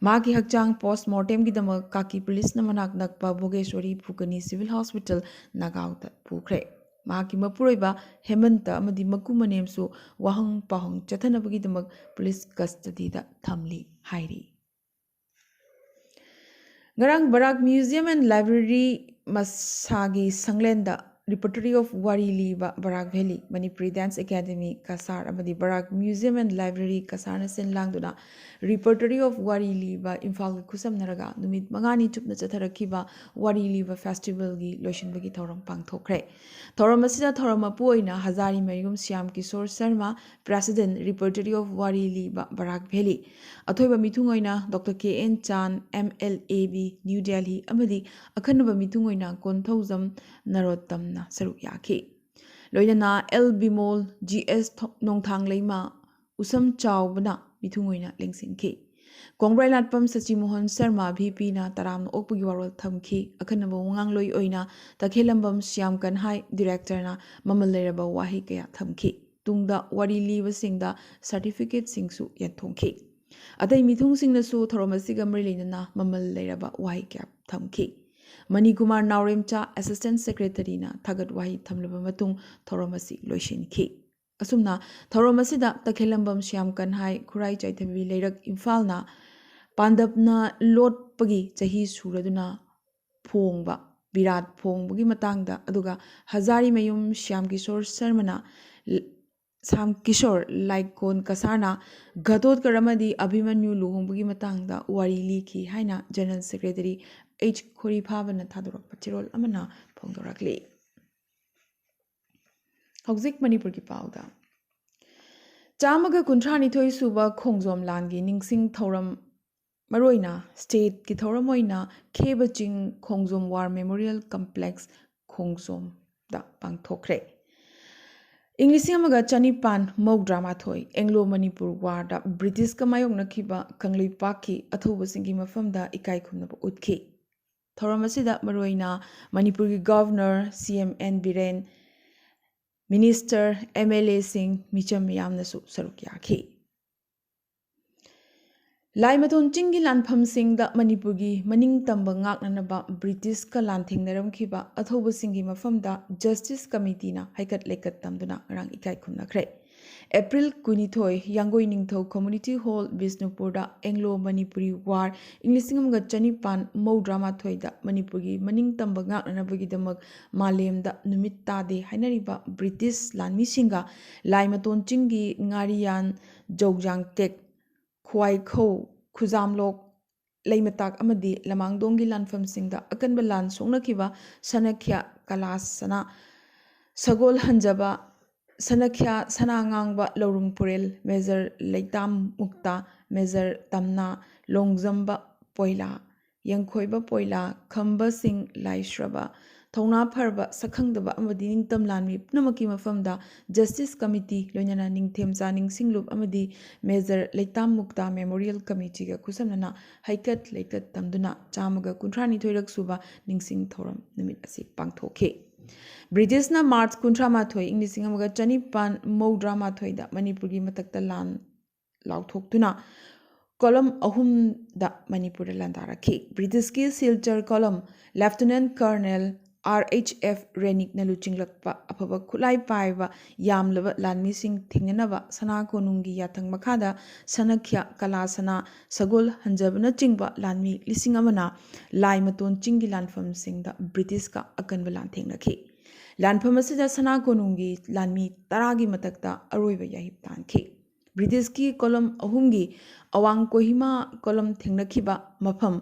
ꯃꯍꯥꯛꯀꯤ ꯍꯛꯆꯥꯡ ꯄꯣꯁꯃꯣꯔꯇꯦꯝꯒꯤꯗꯃꯛ ꯀꯥꯀꯤ ꯄꯨꯂꯤꯁꯅ ꯃꯅꯥꯛ ꯅꯛꯄ ꯚꯣꯒꯦꯁ꯭ꯋꯔꯤ ꯐꯨꯀꯅꯤ ꯁꯤꯚꯤꯜ ꯍꯣꯁꯄꯤꯇꯥꯜ ꯅꯥꯒꯥꯎꯗ ꯄꯨꯈ꯭ꯔꯦ꯫ ꯃꯍꯥꯛꯀꯤ ꯃꯄꯨꯔꯣꯏꯕ ꯍꯦꯃꯟꯇ ꯑꯃꯗꯤ ꯃꯀꯨ ꯃꯅꯦꯝꯁꯨ ꯋꯥꯍꯪ ꯄꯥꯎꯍꯪ ꯆꯠꯊꯅꯕꯒꯤꯗꯃꯛ ꯄꯨꯂꯤꯁ ꯀꯁꯇꯗꯤꯗ ꯊꯝꯂꯤ ꯍꯥꯏꯔꯤ꯫ ꯉꯔꯥꯡ ꯕꯔꯥꯛ Museum and Library ꯃꯁꯥꯒꯤ ꯁꯪꯂꯦꯟꯗ Repertory of ꯋꯥꯔꯤ ꯂꯤꯕ Barak valley, Manipuri Dance Academy ꯀꯁꯥꯔ ꯑꯃꯗꯤ ꯕꯔꯥꯛ Museum and Library ꯀꯁꯥꯔꯅ ꯁꯤꯟ ꯂꯥꯡꯗꯨꯅ Repertory of ꯋꯥꯔꯤ ꯂꯤꯕ ꯏꯝꯐꯥꯜꯒ ꯈꯨꯠꯁꯝꯅꯔꯒ ꯅꯨꯃꯤꯠ ꯃꯉꯥꯅꯤ ꯆꯨꯞꯅ ꯆꯠꯊꯔꯛꯈꯤꯕ ꯋꯥꯔꯤ ꯂꯤꯕ ꯐꯦꯁꯇꯤꯚꯦꯜꯒꯤ ꯂꯣꯏꯁꯤꯟꯕꯒꯤ ꯊꯧꯔꯝ ꯄꯥꯡꯊꯣꯛꯈ꯭ꯔꯦ꯫ ꯊꯧꯔꯝ ꯑꯁꯤꯗ ꯊꯧꯔꯝ ꯃꯄꯨ ꯑꯣꯏꯅ ꯍꯖꯥꯔꯤꯃꯌꯨꯝ Shyam Kishore Sharma, President, Repertory of ꯋꯥꯔꯤ ꯂꯤꯕ ꯕꯔꯥꯛ ꯚꯦꯂꯤ, ꯑꯊꯣꯏꯕ ꯃꯤꯊꯨꯡ ꯑꯣꯏꯅ doctor K N Chan, M L A B, New Delhi, ꯑꯃꯗꯤ ꯑꯈꯟꯅꯕ ꯃꯤꯊꯨꯡ ꯑꯣꯏꯅ ꯀꯣꯟꯊꯧꯖꯝ ꯅꯔꯣꯠꯇꯝꯅ ꯁꯔꯨꯛ ꯌꯥꯈꯤ꯫ ꯂꯣꯏꯅꯅ ꯑꯦꯜ ꯕꯤꯃꯣꯜ, ꯖꯤ ꯑꯦꯁ ꯊꯣ-, ꯅꯣꯡꯊꯥꯡꯂꯩꯃ, ꯎꯁꯝ ꯆꯥꯎꯕꯅ ꯃꯤꯊꯨꯡ ꯑꯣꯏꯅ ꯂꯦꯡꯁꯤꯟꯈꯤ꯫ ꯀꯣꯡꯕ꯭ꯔꯩꯂꯥꯠꯄꯝ ꯁꯆꯤꯃꯣꯍꯟ ꯁꯔꯃ, ꯚꯤ ꯄꯤꯅ ꯇꯔꯥꯝꯅ ꯑꯣꯛꯄꯒꯤ ꯋꯥꯔꯣꯜ ꯊꯝꯈꯤ꯫ ꯑꯈꯟꯅꯕ ꯋꯥꯉꯥꯡꯂꯣꯏ ꯑꯣꯏꯅ ꯇꯈꯦꯂꯝꯕꯝ ꯁ꯭ꯌꯥꯝ ꯀꯟꯍꯥꯏ, Directorꯅ ꯃꯃꯜ ꯂꯩꯔꯕ ꯋꯥꯍꯩ ꯀꯌꯥ ꯊꯝꯈꯤ꯫ ꯇꯨꯡꯗ ꯋꯥꯔꯤ ꯂꯤꯕꯁꯤꯡꯗ ꯁꯥꯔꯇꯤꯐꯤꯀꯦꯠꯁꯤꯡꯁꯨ ꯌꯦꯟꯊꯣꯛꯈꯤ꯫ ꯑꯇꯩ ꯃꯤꯊꯨꯡꯁꯤꯡꯅꯁꯨ ꯊꯧꯔꯝ ꯑꯁꯤꯒ ꯃꯔꯤ ꯂꯩꯅꯅ ꯃꯃꯜ ꯂꯩꯔꯕ ꯋꯥꯍꯩ ꯀꯌꯥ ꯊꯝꯈꯤ꯫ ꯃꯅꯤꯀꯨꯃꯥꯔ ꯅꯥꯎꯔꯦꯝꯆꯥ, Assistant Secretaryꯅ ꯊꯥꯒꯠ ꯋꯥꯍꯩ ꯊꯝꯂꯕ ꯃꯇꯨꯡ ꯊꯧꯔꯝ ꯑꯁꯤ ꯂꯣꯏꯁꯤꯟꯈꯤ꯫ ꯑꯁꯨꯝꯅ ꯊꯧꯔꯝ ꯑꯁꯤꯗ ꯇꯈꯦꯂꯝꯕꯝ ꯁ꯭ꯌꯥꯝ ꯀꯟꯍꯥꯏ, ꯈꯨꯔꯥꯏ ꯆꯥꯏꯊꯕꯤ ꯂꯩꯔꯛ, ꯏꯝꯐꯥꯜꯅ ꯄꯥꯟꯗꯞꯅ ꯂꯣꯠꯄꯒꯤ ꯆꯍꯤ ꯁꯨꯔꯗꯨꯅ ꯐꯣꯡꯕ ꯕꯤꯔꯥꯠ ꯐꯣꯡꯕꯒꯤ ꯃꯇꯥꯡꯗ, ꯑꯗꯨꯒ ꯍꯖꯥꯔꯤꯃꯌꯨꯝ ꯁ꯭ꯌꯥꯝ ꯀꯤꯁꯣꯔ ꯁꯔꯃꯅ ꯁ꯭ꯌꯥꯝ ꯀꯤꯁꯣꯔ ꯂꯥꯏꯀꯣꯟ ꯀꯁꯥꯔꯅ ꯘꯇꯣꯠꯀꯔ ꯑꯃꯗꯤ ꯑꯚꯤꯃꯟꯌꯨ ꯂꯨꯍꯣꯡꯕꯒꯤ ꯃꯇꯥꯡꯗ ꯋꯥꯔꯤ ꯂꯤꯈꯤ ꯍꯥꯏꯅ General Secretary H ꯈꯣꯔꯤꯐꯥꯕꯅ ꯊꯥꯗꯣꯔꯛꯄ ꯆꯦꯔꯣꯜ ꯑꯃꯅ ꯐꯣꯡꯗꯣꯔꯛꯂꯤ꯫ ꯍꯧꯖꯤꯛ ꯃꯅꯤꯄꯨꯔꯒꯤ ꯄꯥꯎꯗ꯫ ꯆꯥꯝꯃꯒ ꯀꯨꯟꯊ꯭ꯔꯥꯅꯤꯊꯣꯏ ꯁꯨꯕ ꯈꯣꯡꯖꯣꯝ ꯂꯥꯟꯒꯤ ꯅꯤꯡꯁꯤꯡ ꯊꯧꯔꯝ, ꯃꯔꯨꯑꯣꯏꯅ stateꯀꯤ ꯊꯧꯔꯝ ꯑꯣꯏꯅ ꯈꯦꯕ ꯆꯤꯡ ꯈꯣꯡꯖꯣꯝ War Memorial Complex ꯈꯣꯡꯖꯣꯝꯗ ꯄꯥꯡꯊꯣꯛꯈ꯭ꯔꯦ꯫ ꯏꯪ ꯂꯤꯁꯤꯡ ꯑꯃꯒ ꯆꯅꯤꯄꯥꯟ ꯃꯧꯗ꯭ꯔꯥ ꯃꯥꯊꯣꯏ Anglo Manipur Warꯗ Britishꯀ ꯃꯥꯌꯣꯛꯅꯈꯤꯕ ꯀꯪꯂꯩꯄꯥꯛꯀꯤ ꯑꯊꯧꯕꯁꯤꯡꯒꯤ ꯃꯐꯝꯗ ꯏꯀꯥꯏ ꯈꯨꯝꯅꯕ ꯎꯠꯈꯤ꯫ ꯊꯧꯔꯝ ꯑꯁꯤꯗ ꯃꯔꯨꯑꯣꯏꯅ ꯃꯅꯤꯄꯨꯔꯒꯤ Governor, C M N Biren, Minister, M L Aꯁꯤꯡ, ꯃꯤꯆꯝ ꯃꯤꯌꯥꯝꯅꯁꯨ ꯁꯔꯨꯛ ꯌꯥꯈꯤ꯫ ꯂꯥꯏꯃꯇꯣꯟ ꯆꯤꯡꯒꯤ ꯂꯥꯟꯐꯝꯁꯤꯡꯗ ꯃꯅꯤꯄꯨꯔꯒꯤ ꯃꯅꯤꯡ ꯇꯝꯕ ꯉꯥꯛꯅꯅꯕ Britishꯀ ꯂꯥꯟꯊꯦꯡꯅꯔꯝꯈꯤꯕ ꯑꯊꯧꯕꯁꯤꯡꯒꯤ ꯃꯐꯝꯗ Justice Committeeꯅ ꯍꯩꯀꯠ ꯂꯩꯀꯠ ꯇꯝꯗꯨꯅ ꯉꯔꯥꯡ ꯏꯀꯥꯏ ꯈꯨꯝꯅꯈ꯭ꯔꯦ꯫ ꯑꯦꯄ꯭ꯔꯤꯜ ꯀꯨꯟꯅꯤꯊꯣꯏ, ꯌꯥꯡꯒꯣꯏ ꯅꯤꯡꯊꯧ Community Hall, ꯕꯤꯁꯅꯨꯄꯨꯔꯗ Anglo Manipur War ꯏꯪ ꯂꯤꯁꯤꯡ ꯑꯃꯒ ꯆꯅꯤꯄꯥꯟ ꯃꯧꯗ꯭ꯔꯥ ꯃꯥꯊꯣꯏꯗ ꯃꯅꯤꯄꯨꯔꯒꯤ ꯃꯅꯤꯡ ꯇꯝꯕ ꯉꯥꯛꯅꯅꯕꯒꯤꯗꯃꯛ ꯃꯥꯂꯦꯝꯗ ꯅꯨꯃꯤꯠ ꯇꯥꯗꯦ ꯍꯥꯏꯅꯔꯤꯕ British ꯂꯥꯟꯃꯤꯁꯤꯡꯒ ꯂꯥꯏꯃꯇꯣꯟ ꯆꯤꯡꯒꯤ ꯉꯥꯔꯤꯌꯥꯟ, ꯖꯧꯖꯥꯡꯇꯦꯛ, ꯈ꯭ꯋꯥꯏꯈꯧ, ꯈꯨꯖꯥꯝꯂꯣꯛ, ꯂꯩꯃꯇꯥꯛ ꯑꯃꯗꯤ ꯂꯃꯥꯡꯗꯣꯡꯒꯤ ꯂꯥꯟꯐꯝꯁꯤꯡꯗ ꯑꯀꯟꯕ ꯂꯥꯟ ꯁꯣꯛꯅꯈꯤꯕ ꯁꯅꯈ꯭ꯌꯥ ꯀꯂꯥꯁꯅꯥ, ꯁꯒꯣꯜ ꯍꯟꯖꯕ, ꯁꯅꯈ꯭ꯌꯥ ꯁꯅꯥꯉꯥꯡꯕ ꯂꯧꯔꯨꯡ ꯄꯨꯔꯦꯜ, ꯃꯦꯖꯔ ꯂꯩꯇꯥꯝ ꯃꯨꯛꯇꯥ, ꯃꯦꯖꯔ ꯇꯝꯅꯥ, ꯂꯣꯡꯖꯝꯕ ꯄꯣꯏꯂꯥ, ꯌꯦꯡꯈꯣꯏꯕ ꯄꯣꯏꯂꯥ, ꯈꯝꯕꯁꯤꯡ ꯂꯥꯏꯁ꯭ꯔꯕ, ꯊꯧꯅꯥ ꯐꯔꯕ, ꯁꯛꯈꯪꯗꯕ ꯑꯃꯗꯤ ꯅꯤꯡꯇꯝ ꯂꯥꯟꯃꯤ ꯄꯨꯝꯅꯃꯛꯀꯤ ꯃꯐꯝꯗ Justice Committee, ꯂꯣꯏꯅꯅ ꯅꯤꯡꯊꯦꯝꯆꯥ ꯅꯤꯡꯁꯤꯡꯂꯨꯞ ꯑꯃꯗꯤ ꯃꯦꯖꯔ ꯂꯩꯇꯥꯝ ꯃꯨꯛꯇꯥ Memorial Committeeꯒ ꯈꯨꯠꯁꯝꯅꯅ ꯍꯩꯀꯠ ꯂꯩꯀꯠ ꯇꯝꯗꯨꯅ ꯆꯥꯝꯃꯒ ꯀꯨꯟꯊ꯭ꯔꯥꯅꯤꯊꯣꯏꯔꯛ ꯁꯨꯕ ꯅꯤꯡꯁꯤꯡ ꯊꯧꯔꯝ ꯅꯨꯃꯤꯠ ꯑꯁꯤ ꯄꯥꯡꯊꯣꯛꯈꯤ꯫ Britishꯅ March ꯀꯨꯟꯊ꯭ꯔꯥ ꯃꯥꯊꯣꯏ, ꯏꯪ ꯂꯤꯁꯤꯡ ꯑꯃꯒ ꯆꯅꯤꯄꯥꯟ ꯃꯧꯗ꯭ꯔꯥ ꯃꯥꯊꯣꯏꯗ ꯃꯅꯤꯄꯨꯔꯒꯤ ꯃꯊꯛꯇ ꯂꯥꯟ ꯂꯥꯎꯊꯣꯛꯇꯨꯅ column ꯑꯍꯨꯝꯗ ꯃꯅꯤꯄꯨꯔꯗ ꯂꯥꯟꯗꯥꯔꯛꯈꯤ꯫ Britishꯀꯤ Silchar column Lieutenant Colonel R H F ꯔꯦꯅꯤꯛꯅ ꯂꯨꯆꯤꯡꯂꯛꯄ ꯑꯐꯕ ꯈꯨꯠꯂꯥꯏ ꯄꯥꯏꯕ ꯌꯥꯝꯂꯕ ꯂꯥꯟꯃꯤꯁꯤꯡ ꯊꯦꯡꯅꯅꯕ ꯁꯅꯥ ꯀꯣꯅꯨꯡꯒꯤ ꯌꯥꯊꯪ ꯃꯈꯥꯗ ꯁꯅꯈ꯭ꯌ ꯀꯂꯥ ꯁꯅꯥ ꯁꯒꯣꯜ ꯍꯟꯖꯕꯅꯆꯤꯡꯕ ꯂꯥꯟꯃꯤ ꯂꯤꯁꯤꯡ ꯑꯃꯅ ꯂꯥꯏꯃꯇꯣꯟ ꯆꯤꯡꯒꯤ ꯂꯥꯟꯐꯝꯁꯤꯡꯗ ꯕ꯭ꯔꯤꯇꯤꯁꯀ ꯑꯀꯟꯕ ꯂꯥꯟꯊꯦꯡꯅꯈꯤ꯫ ꯂꯥꯟꯐꯝ ꯑꯁꯤꯗ ꯁꯅꯥ ꯀꯣꯅꯨꯡꯒꯤ ꯂꯥꯟꯃꯤ ꯇꯔꯥꯒꯤ ꯃꯊꯛꯇ ꯑꯔꯣꯏꯕ ꯌꯥꯍꯤꯞ ꯇꯥꯟꯈꯤ꯫ ꯕ꯭ꯔꯤꯇꯤꯁꯀꯤ ꯀꯣꯂꯝ ꯑꯍꯨꯝꯒꯤ ꯑꯋꯥꯡ ꯀꯣꯍꯤꯃꯥ ꯀꯣꯂꯝ ꯊꯦꯡꯅꯈꯤꯕ ꯃꯐꯝ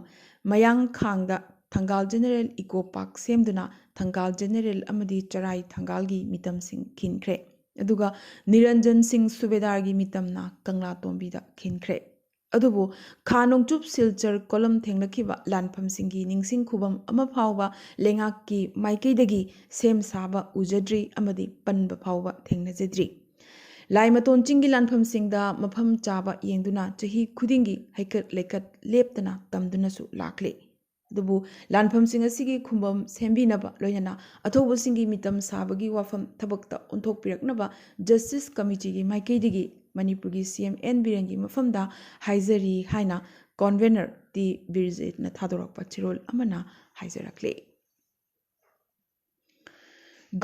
ꯃꯌꯥꯡꯈꯥꯡꯗ ꯊꯪꯒꯥꯜ ꯖꯦꯅꯦꯔꯦꯜ ꯏꯀꯣ ꯄꯥꯔꯛ ꯁꯦꯝꯗꯨꯅ ꯊꯪꯒꯥꯜ ꯖꯦꯅꯦꯔꯦꯜ ꯑꯃꯗꯤ ꯆꯔꯥꯏ ꯊꯪꯒꯥꯜꯒꯤ ꯃꯤꯇꯝꯁꯤꯡ ꯈꯤꯟꯈ꯭ꯔꯦ꯫ ꯑꯗꯨꯒ ꯅꯤꯔꯟꯖꯟ ꯁꯤꯡ ꯁꯨꯕꯦꯗꯥꯔꯒꯤ ꯃꯤꯇꯝꯅ ꯀꯪꯂꯥ ꯇꯣꯝꯕꯤꯗ ꯈꯤꯟꯈ꯭ꯔꯦ꯫ ꯑꯗꯨꯕꯨ ꯈꯥ ꯅꯣꯡꯆꯨꯞ ꯁꯤꯜꯆꯔ ꯀꯣꯂꯝ ꯊꯦꯡꯅꯈꯤꯕ ꯂꯥꯟꯐꯝꯁꯤꯡꯒꯤ ꯅꯤꯡꯁꯤꯡ ꯈꯨꯕꯝ ꯑꯃ ꯐꯥꯎꯕ ꯂꯩꯉꯥꯛꯀꯤ ꯃꯥꯏꯀꯩꯗꯒꯤ ꯁꯦꯝ ꯁꯥꯕ ꯎꯖꯗ꯭ꯔꯤ ꯑꯃꯗꯤ ꯄꯟꯕ ꯐꯥꯎꯕ ꯊꯦꯡꯅꯖꯗ꯭ꯔꯤ꯫ ꯂꯥꯏꯃꯇꯣꯟ ꯆꯤꯡꯒꯤ ꯂꯥꯟꯐꯝꯁꯤꯡꯗ ꯃꯐꯝ ꯆꯥꯕ ꯌꯦꯡꯗꯨꯅ ꯆꯍꯤ ꯈꯨꯗꯤꯡꯒꯤ ꯍꯩꯀꯠ ꯂꯩꯀꯠ ꯂꯦꯞꯇꯅ ꯇꯝꯗꯨꯅꯁꯨ ꯂꯥꯛꯂꯤ꯫ ꯑꯗꯨꯕꯨ ꯂꯥꯟꯐꯝꯁꯤꯡ ꯑꯁꯤꯒꯤ ꯈꯨꯕꯝ ꯁꯦꯝꯕꯤꯅꯕ ꯂꯣꯏꯅꯅ ꯑꯊꯧꯕꯁꯤꯡꯒꯤ ꯃꯤꯇꯝ ꯁꯥꯕꯒꯤ ꯋꯥꯐꯝ ꯊꯕꯛꯇ ꯑꯣꯟꯊꯣꯛꯄꯤꯔꯛꯅꯕ ꯖꯁꯇꯤꯁ ꯀꯃꯤꯇꯤꯒꯤ ꯃꯥꯏꯀꯩꯗꯒꯤ ꯃꯅꯤꯄꯨꯔꯒꯤ C M N ꯕꯤꯔꯦꯟꯒꯤ ꯃꯐꯝꯗ ꯍꯥꯏꯖꯔꯤ ꯍꯥꯏꯅ ꯀꯣꯟꯚꯦꯅꯔ ꯇꯤ ꯕꯤꯔꯖꯤꯠꯅ ꯊꯥꯗꯣꯔꯛꯄ ꯆꯦꯔꯣꯜ ꯑꯃꯅ ꯍꯥꯏꯖꯔꯛꯂꯤ꯫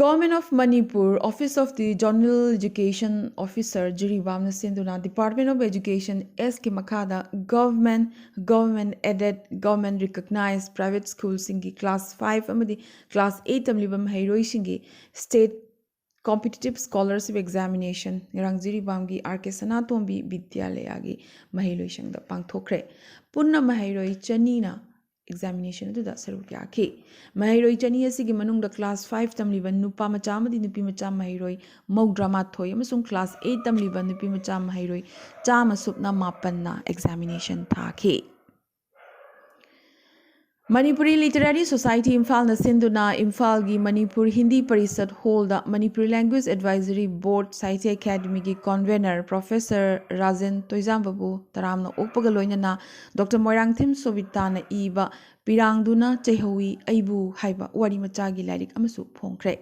Government of Manipur, Office of the Zonal Education Officer, ꯖꯤꯔꯤꯕꯥꯝꯅ ꯁꯤꯟꯗꯨꯅ Department of Education, S ꯀꯤ ꯃꯈꯥꯗ government, government aided, government recognized private school ꯁꯤꯡꯒꯤ class five ꯑꯃꯗꯤ class eight ꯇꯝꯂꯤꯕ ꯃꯍꯩꯔꯣꯏꯁꯤꯡꯒꯤ state competitive scholarship examination ꯉꯔꯥꯡ ꯖꯤꯔꯤꯕꯥꯝꯒꯤ R K ꯁꯅꯥꯇꯣꯝꯕꯤ ꯕꯤꯗ꯭ꯌꯥꯂꯌꯥꯒꯤ ꯃꯍꯩꯂꯣꯏꯁꯪꯗ ꯄꯥꯡꯊꯣꯛꯈ꯭ꯔꯦ꯫ ꯄꯨꯟꯅ ꯃꯍꯩꯔꯣꯏ ꯆꯅꯤꯅ examination ꯑꯗꯨꯗ ꯁꯔꯨꯛ ꯌꯥꯈꯤ꯫ ꯃꯍꯩꯔꯣꯏ ꯆꯅꯤ ꯑꯁꯤꯒꯤ ꯃꯅꯨꯡꯗ class five ꯇꯝꯂꯤꯕ ꯅꯨꯄꯥ ꯃꯆꯥ ꯑꯃꯗꯤ ꯅꯨꯄꯤ ꯃꯆꯥ ꯃꯍꯩꯔꯣꯏ ꯃꯧꯗ꯭ꯔꯥ ꯃꯥꯊꯣꯏ ꯑꯃꯁꯨꯡ class eight ꯇꯝꯂꯤꯕ ꯅꯨꯄꯤ ꯃꯆꯥ ꯃꯍꯩꯔꯣꯏ ꯆꯥꯝꯃ ꯁꯨꯞꯅ ꯃꯥꯄꯟꯅ examination ꯊꯥꯈꯤ꯫ ꯃꯅꯤꯄꯨꯔꯤ Literary Society ꯏꯝꯐꯥꯜꯅ ꯁꯤꯟꯗꯨꯅ ꯏꯝꯐꯥꯜꯒꯤ ꯃꯅꯤꯄꯨꯔ ꯍꯤꯟꯗꯤ ꯄꯔꯤꯁꯠ ꯍꯣꯜꯗ Manipuri Language Advisory Board Sahitya ꯑꯦꯀꯥꯗꯃꯤꯒꯤ ꯀꯣꯟꯚꯦꯅꯔ ꯄ꯭ꯔꯣꯐꯦꯁꯔ ꯔꯥꯖꯦꯟ ꯇꯣꯏꯖꯥꯝꯕꯕꯨ ꯇꯔꯥꯝꯅ ꯑꯣꯛꯄꯒ ꯂꯣꯏꯅꯅ ꯗꯣꯛꯇꯔ ꯃꯣꯏꯔꯥꯡꯊꯦꯝ ꯁꯣꯕꯤꯇꯥꯅ ꯏꯕ ꯄꯤꯔꯥꯡꯗꯨꯅ ꯆꯩꯍꯧꯏ ꯑꯩꯕꯨ ꯍꯥꯏꯕ ꯋꯥꯔꯤ ꯃꯆꯥꯒꯤ ꯂꯥꯏꯔꯤꯛ ꯑꯃꯁꯨ ꯐꯣꯡꯈ꯭ꯔꯦ꯫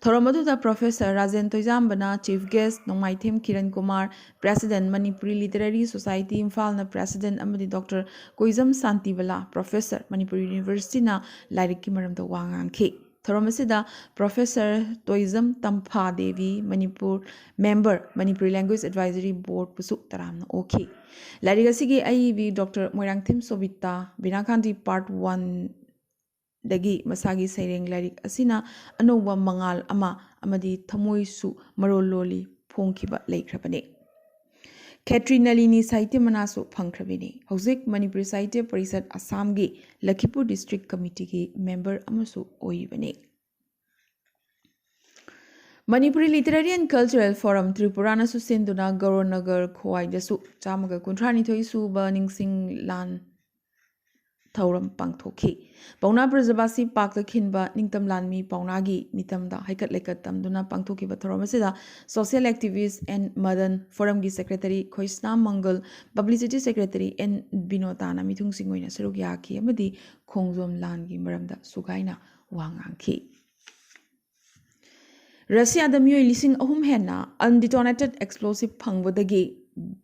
ꯊꯧꯔꯝ ꯑꯗꯨꯗ ꯄ꯭ꯔꯣꯐꯦꯁꯔ ꯔꯥꯖꯦꯟ ꯇꯣꯏꯖꯥꯝꯕꯅ chief guest, Nongmaithem Kiran Kumar, president, Manipuri Literary Society ꯏꯝꯐꯥꯜꯅ president, ꯑꯃꯗꯤ ꯗꯣꯛꯇꯔ ꯀꯣꯏꯖꯝ ꯁꯥꯟꯇꯤꯕꯂꯥ, professor, ꯃꯅꯤꯄꯨꯔ ꯌꯨꯅꯤꯚꯔꯁꯤꯇꯤꯅ ꯂꯥꯏꯔꯤꯛꯀꯤ ꯃꯔꯝꯗ ꯋꯥ ꯉꯥꯡꯈꯤ꯫ ꯊꯧꯔꯝ ꯑꯁꯤꯗ Professor ꯇꯣꯏꯖꯝ ꯇꯝꯐꯥ Devi, Manipur member, Manipuri Language Advisory Board ꯕꯨꯁꯨ ꯇꯔꯥꯝꯅ ꯑꯣꯛꯈꯤ꯫ ꯂꯥꯏꯔꯤꯛ ꯑꯁꯤꯒꯤ ꯑꯏꯕꯤ Doctor ꯃꯣꯏꯔꯥꯡꯊꯦꯝ ꯁꯣꯕꯤꯇꯥ, ꯕꯤꯅꯥ ꯈꯥꯟꯗꯤ part one ꯗꯒꯤ ꯃꯁꯥꯒꯤ ꯁꯩꯔꯦꯡ ꯂꯥꯏꯔꯤꯛ ꯑꯁꯤꯅ ꯑꯅꯧꯕ ꯃꯉꯥꯜ ꯑꯃ ꯑꯃꯗꯤ ꯊꯃꯣꯏꯁꯨ ꯃꯔꯣꯜ ꯂꯣꯜꯂꯤ ꯐꯣꯡꯈꯤꯕ ꯂꯩꯈ꯭ꯔꯕꯅꯤ꯫ ꯈꯦꯇ꯭ꯔꯤ ꯅꯂꯤꯅꯤ ꯁꯥꯍꯤꯇ꯭ꯌ ꯃꯅꯥꯁꯨ ꯐꯪꯈ꯭ꯔꯕꯤꯅꯤ꯫ ꯍꯧꯖꯤꯛ ꯃꯅꯤꯄꯨꯔꯤ ꯁꯥꯍꯤꯇ꯭ꯌ ꯄꯔꯤꯁꯠ ꯑꯁꯥꯝꯒꯤ ꯂꯈꯤꯄꯨꯔ district committeeꯒꯤ member ꯑꯃꯁꯨ ꯑꯣꯏꯔꯤꯕꯅꯤ꯫ Manipuri Literary and Cultural Forum ꯇ꯭ꯔꯤꯄꯨꯔꯥꯅꯁꯨ ꯁꯤꯟꯗꯨꯅ ꯒꯧꯔꯅꯒꯔ ꯈ꯭ꯋꯥꯏꯗꯁꯨ ꯆꯥꯝꯃꯒ ꯀꯨꯟꯊ꯭ꯔꯥꯅꯤꯊꯣꯏ ꯁꯨꯕ ꯅꯤꯡꯁꯤꯡ ꯂꯥꯟ ꯊꯧꯔꯝ ꯄꯥꯡꯊꯣꯛꯈꯤ꯫ ꯄꯥꯎꯅꯥ ꯕ꯭ꯔꯖꯕꯥꯁꯤ ꯄꯥꯛꯇ ꯈꯤꯟꯕ ꯅꯤꯡꯇꯝ ꯂꯥꯟꯃꯤ ꯄꯥꯎꯅꯥꯒꯤ ꯃꯤꯇꯝꯗ ꯍꯩꯀꯠ ꯂꯩꯀꯠ ꯇꯝꯗꯨꯅ ꯄꯥꯡꯊꯣꯛꯈꯤꯕ ꯊꯧꯔꯝ ꯑꯁꯤꯗ social activist N ꯃꯗꯟ, forumꯒꯤ secretary ꯈꯣꯏꯁꯅꯥꯝ ꯃꯪꯒꯜ, publicity secretary N ꯕꯤꯅꯣꯇꯥꯅ ꯃꯤꯊꯨꯡꯁꯤꯡ ꯑꯣꯏꯅ ꯁꯔꯨꯛ ꯌꯥꯈꯤ ꯑꯃꯗꯤ ꯈꯣꯡꯖꯣꯝ ꯂꯥꯟꯒꯤ ꯃꯔꯝꯗ ꯁꯨꯒꯥꯏꯅ ꯋꯥ ꯉꯥꯡꯈꯤ꯫ ꯔꯁꯤꯌꯥꯗ ꯃꯤꯑꯣꯏ ꯂꯤꯁꯤꯡ ꯑꯍꯨꯝ ꯍꯦꯟꯅ undetonated explosive ꯐꯪꯕꯗꯒꯤ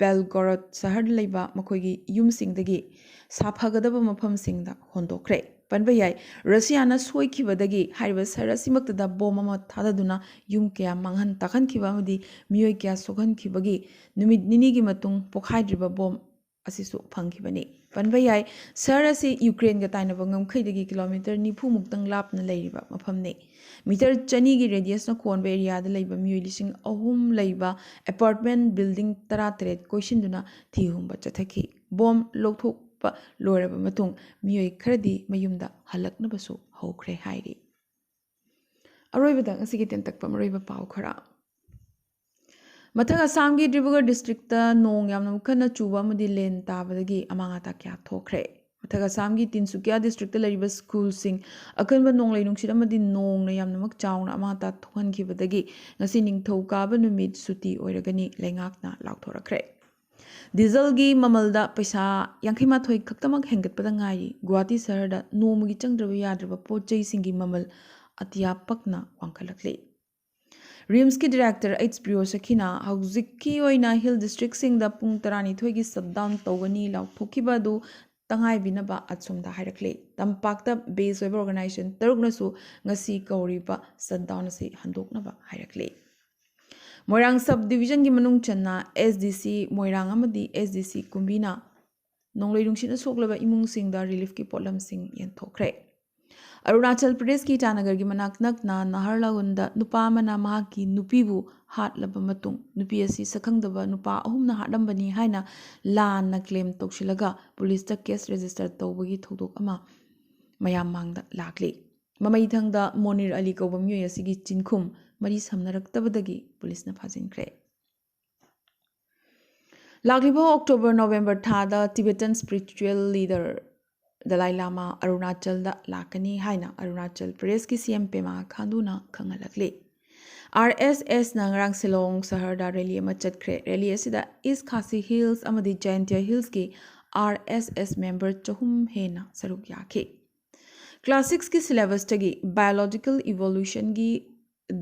ꯕꯦꯜꯒꯣꯔꯣꯗ ꯁꯍꯔꯗ ꯂꯩꯕ ꯃꯈꯣꯏꯒꯤ ꯌꯨꯝꯁꯤꯡꯗꯒꯤ ꯁꯥꯐꯒꯗꯕ ꯃꯐꯝꯁꯤꯡꯗ ꯍꯣꯟꯗꯣꯛꯈ꯭ꯔꯦ꯫ ꯄꯟꯕ ꯌꯥꯏ, ꯔꯁꯤꯌꯥꯅ ꯁꯣꯏꯈꯤꯕꯗꯒꯤ ꯍꯥꯏꯔꯤꯕ ꯁꯍꯔ ꯑꯁꯤꯃꯛꯇꯗ ꯕꯣꯝ ꯑꯃ ꯊꯥꯗꯗꯨꯅ ꯌꯨꯝ ꯀꯌꯥ ꯃꯥꯡꯍꯟ ꯇꯥꯛꯍꯟꯈꯤꯕ ꯑꯃꯗꯤ ꯃꯤꯑꯣꯏ ꯀꯌꯥ ꯁꯣꯛꯍꯟꯈꯤꯕꯒꯤ ꯅꯨꯃꯤꯠ ꯅꯤꯅꯤꯒꯤ ꯃꯇꯨꯡ ꯄꯣꯈꯥꯏꯗ꯭ꯔꯤꯕ ꯕꯣꯝ ꯑꯁꯤꯁꯨ ꯐꯪꯈꯤꯕꯅꯤ꯫ ꯄꯟꯕ ꯌꯥꯏ, ꯁꯍꯔ ꯑꯁꯤ ꯌꯨꯀ꯭ꯔꯦꯟꯒ ꯇꯥꯏꯅꯕ ꯉꯝꯈꯩꯗꯒꯤ kilometre ꯅꯤꯐꯨ ꯃꯨꯛꯇꯪ ꯂꯥꯞꯅ ꯂꯩꯔꯤꯕ ꯃꯐꯝꯅꯤ꯫ Metre ꯆꯅꯤꯒꯤ radiusꯅ ꯀꯣꯟꯕ areaꯗ ꯂꯩꯕ ꯃꯤꯑꯣꯏ ꯂꯤꯁꯤꯡ ꯑꯍꯨꯝ ꯂꯩꯕ apartment building ꯇꯔꯥꯇꯔꯦꯠ ꯀꯣꯏꯁꯤꯟꯗꯨꯅ ꯊꯤ ꯍꯨꯝꯕ ꯆꯠꯊꯈꯤ꯫ ꯕꯣꯝ ꯂꯧꯊꯣꯛꯄ ꯂꯣꯏꯔꯕ ꯃꯇꯨꯡ ꯃꯤꯑꯣꯏ ꯈꯔꯗꯤ ꯃꯌꯨꯝꯗ ꯍꯜꯂꯛꯅꯕꯁꯨ ꯍꯧꯈ꯭ꯔꯦ ꯍꯥꯏꯔꯤ꯫ ꯑꯔꯣꯏꯕꯗ ꯉꯁꯤꯒꯤ ꯇꯦꯟꯇꯛꯄ ꯃꯔꯨꯑꯣꯏꯕ ꯄꯥꯎ ꯈꯔ꯫ ꯃꯊꯛ ꯑꯁꯥꯝꯒꯤ ꯗꯤꯕ꯭ꯔꯨꯒꯔ districtꯇ ꯅꯣꯡ ꯌꯥꯝꯅ ꯀꯟꯅ ꯆꯨꯕ ꯑꯃꯗꯤ ꯂꯦꯟ ꯇꯥꯕꯗꯒꯤ ꯑꯃꯥꯡ ꯑꯇꯥ ꯀꯌꯥ ꯊꯣꯛꯈ꯭ꯔꯦ꯫ ꯃꯊꯛ ꯑꯁꯥꯝꯒꯤ ꯇꯤꯟꯁꯨꯀꯤꯌꯥ districtꯇ ꯂꯩꯔꯤꯕ schoolꯁꯤꯡ ꯑꯀꯟꯕ ꯅꯣꯡꯂꯩ ꯅꯨꯡꯁꯤꯠ ꯑꯃꯗꯤ ꯅꯣꯡꯅ ꯌꯥꯝꯅꯃꯛ ꯆꯥꯎꯅ ꯑꯃꯥꯡ ꯑꯇꯥ ꯊꯣꯛꯍꯟꯈꯤꯕꯗꯒꯤ ꯉꯁꯤ ꯅꯤꯡꯊꯧꯀꯥꯕ ꯅꯨꯃꯤꯠ ꯁꯨꯇꯤ ꯑꯣꯏꯔꯒꯅꯤ ꯂꯩꯉꯥꯛꯅ ꯂꯥꯎꯊꯣꯔꯛꯈ꯭ꯔꯦ꯫ ꯗꯤꯖꯜꯒꯤ ꯃꯃꯜꯗ ꯄꯩꯁꯥ ꯌꯥꯡꯈꯩ ꯃꯥꯊꯣꯏ ꯈꯛꯇꯃꯛ ꯍꯦꯟꯒꯠꯄꯗ ꯉꯥꯏꯔꯤ꯫ ꯒꯨꯋꯥꯍꯥꯇꯤ ꯁꯍꯔꯗ ꯅꯣꯡꯃꯒꯤ ꯆꯪꯗ꯭ꯔꯕ ꯌꯥꯗ꯭ꯔꯕ ꯄꯣꯠ ꯆꯩꯁꯤꯡꯒꯤ ꯃꯃꯜ ꯑꯇꯤꯌꯥ ꯄꯛꯅ ꯋꯥꯡꯈꯠꯂꯛꯂꯤ꯫ RIMSꯀꯤ director H ꯄ꯭ꯔꯤꯌꯣ ꯁꯈꯤꯅ ꯍꯧꯖꯤꯛꯀꯤ ꯑꯣꯏꯅ hill districtꯁꯤꯡꯗ ꯄꯨꯡ ꯇꯔꯥꯅꯤꯊꯣꯏꯒꯤ shutdown ꯇꯧꯒꯅꯤ ꯂꯥꯎꯊꯣꯛꯈꯤꯕ ꯑꯗꯨ ꯇꯉꯥꯏꯕꯤꯅꯕ ꯑꯁꯣꯝꯗ ꯍꯥꯏꯔꯛꯂꯤ꯫ ꯇꯝꯄꯥꯛꯇ ꯕꯦꯁ ꯑꯣꯏꯕ ꯑꯣꯔꯒꯅꯥꯏꯖꯦꯁꯟ ꯇꯔꯨꯛꯅꯁꯨ ꯉꯁꯤ ꯀꯧꯔꯤꯕ ꯁꯠꯗꯥꯎꯟ ꯑꯁꯤ ꯍꯟꯗꯣꯛꯅꯕ ꯍꯥꯏꯔꯛꯂꯤ꯫ ꯃꯣꯏꯔꯥꯡ ꯁꯕ ꯗꯤꯕꯤꯖꯟꯒꯤ ꯃꯅꯨꯡ ꯆꯟꯅ ꯑꯦꯁ ꯗꯤ ꯁꯤ ꯃꯣꯏꯔꯥꯡ ꯑꯃꯗꯤ ꯑꯦꯁ ꯗꯤ ꯁꯤ ꯀꯨꯝꯕꯤꯅ ꯅꯣꯡꯂꯩ ꯅꯨꯡꯁꯤꯠꯅ ꯁꯣꯛꯂꯕ ꯏꯃꯨꯡꯁꯤꯡꯗ ꯔꯤꯂꯤꯐꯀꯤ ꯄꯣꯠꯂꯝꯁꯤꯡ ꯌꯦꯟꯊꯣꯛꯈ꯭ꯔꯦ꯫ ꯑꯔꯨꯅꯥꯆꯜ ꯄ꯭ꯔꯗꯦꯁꯀꯤ ꯏꯇꯥꯅꯒꯔꯒꯤ ꯃꯅꯥꯛ ꯅꯛꯅ ꯅꯍꯥꯔꯂꯒꯨꯟꯗ ꯅꯨꯄꯥ ꯑꯃꯅ ꯃꯍꯥꯛꯀꯤ ꯅꯨꯄꯤꯕꯨ ꯍꯥꯠꯂꯕ ꯃꯇꯨꯡ, ꯅꯨꯄꯤ ꯑꯁꯤ ꯁꯛꯈꯪꯗꯕ ꯅꯨꯄꯥ ꯑꯍꯨꯝꯅ ꯍꯥꯠꯂꯝꯕꯅꯤ ꯍꯥꯏꯅ ꯂꯥꯟꯅ ꯀ꯭ꯂꯦꯝ ꯇꯧꯁꯤꯜꯂꯒ ꯄꯨꯂꯤꯁꯇ ꯀꯦꯁ ꯔꯦꯖꯤꯁꯇꯔ ꯇꯧꯕꯒꯤ ꯊꯧꯗꯣꯛ ꯑꯃ ꯃꯌꯥꯝ ꯃꯥꯡꯗ ꯂꯥꯛꯂꯤ꯫ ꯃꯃꯩꯊꯪꯗ ꯃꯣꯅꯤꯔ ꯑꯂꯤ ꯀꯧꯕ ꯃꯤꯑꯣꯏ ꯑꯁꯤꯒꯤ ꯆꯤꯟꯈꯨꯝ ꯃꯔꯤ ꯁꯝꯅꯔꯛꯇꯕꯗꯒꯤ ꯄꯨꯂꯤꯁꯅ ꯐꯥꯖꯤꯟꯈ꯭ꯔꯦ꯫ ꯂꯥꯛꯂꯤꯕ ꯑꯣꯛꯇꯣꯕꯔ ꯅꯣꯕꯦꯝꯕꯔ ꯊꯥꯗ ꯇꯤꯕꯦꯇꯟ ꯁ꯭ꯄꯤꯔꯤꯆꯨꯋꯦꯜ ꯂꯤꯗꯔ ꯗꯂꯥꯏ ꯂꯥꯃꯥ ꯑꯔꯨꯅꯥꯆꯜꯗ ꯂꯥꯛꯀꯅꯤ ꯍꯥꯏꯅ ꯑꯔꯨꯅꯥꯆꯜ ꯄ꯭ꯔꯗꯦꯁꯀꯤ ꯁꯤ ꯑꯦꯝ ꯄꯦꯃꯥ ꯈꯥꯟꯗꯨꯅ ꯈꯪꯍꯜꯂꯛꯂꯤ꯫ ꯑꯥꯔ ꯑꯦꯁ ꯑꯦꯁꯅ ꯉꯔꯥꯡ ꯁꯤꯂꯣꯡ ꯁꯍꯔꯗ ꯔꯦꯂꯤ ꯑꯃ ꯆꯠꯈ꯭ꯔꯦ꯫ ꯔꯦꯂꯤ ꯑꯁꯤꯗ ꯏꯁ ꯈꯥꯁꯤ ꯍꯤꯜꯁ ꯑꯃꯗꯤ ꯖꯌꯟꯇꯤꯌꯥ ꯍꯤꯜꯁꯀꯤ ꯑꯥꯔ ꯑꯦꯁ ꯑꯦꯁ ꯃꯦꯝꯕꯔ ꯆꯍꯨꯝ ꯍꯦꯟꯅ ꯁꯔꯨꯛ ꯌꯥꯈꯤ꯫ ꯀ꯭ꯂꯥꯁ ꯁꯤꯛꯁꯀꯤ ꯁꯤꯂꯦꯕꯁꯇꯒꯤ ꯕꯥꯏꯑꯣꯂꯣꯖꯤꯀꯦꯜ ꯏꯚꯣꯂꯨꯁꯟꯒꯤ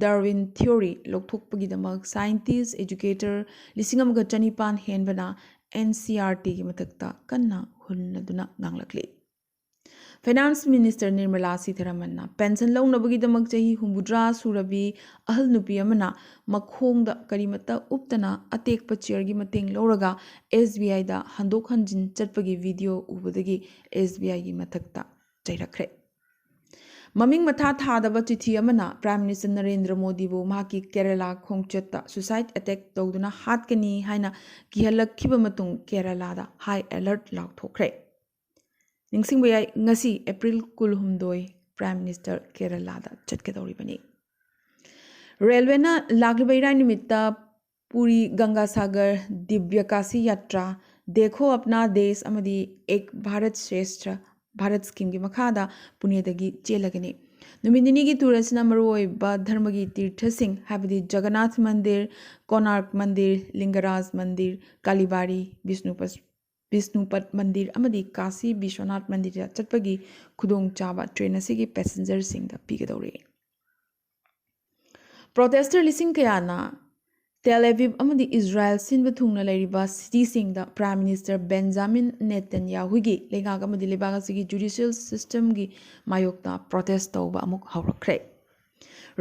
ꯗꯥꯔꯋꯤꯟ ꯊꯤꯑꯣꯔꯤ ꯂꯧꯊꯣꯛꯄꯒꯤꯗꯃꯛ ꯁꯥꯏꯟꯇꯤꯁ, ꯑꯦꯖꯨꯀꯦꯇꯔ ꯂꯤꯁꯤꯡ ꯑꯃꯒ ꯆꯅꯤꯄꯥꯟ ꯍꯦꯟꯕꯅ ꯑꯦꯟ ꯁꯤ ꯑꯥꯔ ꯇꯤꯒꯤ ꯃꯊꯛꯇ ꯀꯟꯅ ꯍꯨꯟꯅꯗꯨꯅ ꯉꯥꯡꯂꯛꯂꯤ꯫ ꯐꯥꯏꯅꯥꯟꯁ ꯃꯤꯅꯤꯁꯇꯔ ꯅꯤꯔꯃꯂꯥ ꯁꯤꯊꯥꯔꯥꯃꯟꯅ ꯄꯦꯟꯁꯟ ꯂꯧꯅꯕꯒꯤꯗꯃꯛ ꯆꯍꯤ ꯍꯨꯝꯐꯨꯇꯔꯥ ꯁꯨꯔꯕꯤ ꯑꯍꯜ ꯅꯨꯄꯤ ꯑꯃꯅ ꯃꯈꯣꯡꯗ ꯀꯔꯤꯃꯠꯇ ꯎꯞꯇꯅ ꯑꯇꯦꯛꯄ ꯆꯤꯌꯔꯒꯤ ꯃꯇꯦꯡ ꯂꯧꯔꯒ ꯑꯦꯁ ꯕꯤ ꯑꯥꯏꯗ ꯍꯟꯗꯣꯛ ꯍꯟꯖꯤꯟ ꯆꯠꯄꯒꯤ ꯚꯤꯗꯤꯑꯣ ꯎꯕꯗꯒꯤ ꯑꯦꯁ ꯕꯤ ꯑꯥꯏꯒꯤ ꯃꯊꯛꯇ ꯆꯩꯔꯛꯈ꯭ꯔꯦ꯫ ꯃꯃꯤꯡ ꯃꯊꯥ ꯊꯥꯗꯕ ꯆꯤꯊꯤ ꯑꯃꯅ ꯄ꯭ꯔꯥꯏꯝ ꯃꯤꯅꯤꯁꯇꯔ ꯅꯔꯦꯟꯗ꯭ꯔ ꯃꯣꯗꯤꯕꯨ ꯃꯍꯥꯛꯀꯤ ꯀꯦꯔꯂꯥ ꯈꯣꯡꯆꯠꯇ ꯁꯨꯁꯥꯏꯠ ꯑꯦꯇꯦꯛ ꯇꯧꯗꯨꯅ ꯍꯥꯠꯀꯅꯤ ꯍꯥꯏꯅ ꯀꯤꯍꯜꯂꯛꯈꯤꯕ ꯃꯇꯨꯡ ꯀꯦꯔꯂꯥꯗ ꯍꯥꯏ ꯑꯦꯂꯔꯠ ꯂꯥꯎꯊꯣꯛꯈ꯭ꯔꯦ꯫ ꯅꯤꯡꯁꯤꯡꯕ ꯌꯥꯏ, ꯉꯁꯤ ꯑꯦꯄ꯭ꯔꯤꯜ ꯀꯨꯟꯍꯨꯝꯗꯣꯏ ꯄ꯭ꯔꯥꯏꯝ ꯃꯤꯅꯤꯁꯇꯔ ꯀꯦꯔꯂꯥꯗ ꯆꯠꯀꯗꯧꯔꯤꯕꯅꯤ꯫ ꯔꯦꯜꯋꯦꯅ ꯂꯥꯛꯂꯤꯕ ꯏꯔꯥꯏ ꯅꯨꯃꯤꯠꯇ ꯄꯨꯔꯤ ꯒꯪꯒꯥꯁꯥꯒꯔ ꯗꯤꯕ꯭ꯌ ꯀꯥꯁꯤ ꯌꯥꯇ꯭ꯔꯥ, ꯗꯦꯈꯣ ꯑꯞꯅꯥ ꯗꯦꯁ ꯑꯃꯗꯤ ꯑꯦꯛ ꯚꯥꯔꯠ ꯁ꯭ꯔꯦꯁꯊ ꯚꯥꯔꯠ ꯁ꯭ꯀꯤꯝꯒꯤ ꯃꯈꯥꯗ ꯄꯨꯅꯦꯗꯒꯤ ꯆꯦꯜꯂꯒꯅꯤ꯫ ꯅꯨꯃꯤꯠ ꯅꯤꯅꯤꯒꯤ ꯇꯨꯔ ꯑꯁꯤꯅ ꯃꯔꯨꯑꯣꯏꯕ ꯙꯔꯃꯒꯤ ꯇꯤꯔꯊꯁꯤꯡ, ꯍꯥꯏꯕꯗꯤ ꯖꯒꯟꯅꯥꯊ ꯃꯟꯗꯤꯔ, ꯀꯣꯅꯥꯔꯛ ꯃꯟꯗꯤꯔ, ꯂꯤꯡꯒꯔꯥꯖ ꯃꯟꯗꯤꯔ, ꯀꯥꯂꯤꯕꯥꯔꯤ, ꯕꯤꯁꯅꯨꯄꯁ-, ꯕꯤꯁꯅꯨꯄꯠ ꯃꯟꯗꯤꯔ ꯑꯃꯗꯤ ꯀꯥꯁꯤ ꯕꯤꯁ꯭ꯋꯅꯥꯊ ꯃꯟꯗꯤꯔꯗ ꯆꯠꯄꯒꯤ ꯈꯨꯗꯣꯡꯆꯥꯕ ꯇ꯭ꯔꯦꯟ ꯑꯁꯤꯒꯤ ꯄꯦꯁꯦꯟꯖꯔꯁꯤꯡꯗ ꯄꯤꯒꯗꯧꯔꯤ꯫ ꯄ꯭ꯔꯣꯇꯦꯁꯇꯔ ꯂꯤꯁꯤꯡ ꯀꯌꯥꯅ ꯇꯦꯜ ꯑꯦꯚꯤꯚ ꯑꯃꯗꯤ ꯏꯖꯔꯥꯌꯦꯜ ꯁꯤꯟꯕ ꯊꯨꯡꯅ ꯂꯩꯔꯤꯕ ꯁꯤꯇꯤꯁꯤꯡꯗ Prime Minister Benjamin Netanyahuꯒꯤ ꯂꯩꯉꯥꯛ ꯑꯃꯗꯤ ꯂꯩꯕꯥꯛ ꯑꯁꯤꯒꯤ judicial systemꯒꯤ ꯃꯥꯌꯣꯛꯇ protest ꯇꯧꯕ ꯑꯃꯨꯛ ꯍꯧꯔꯛꯈ꯭ꯔꯦ꯫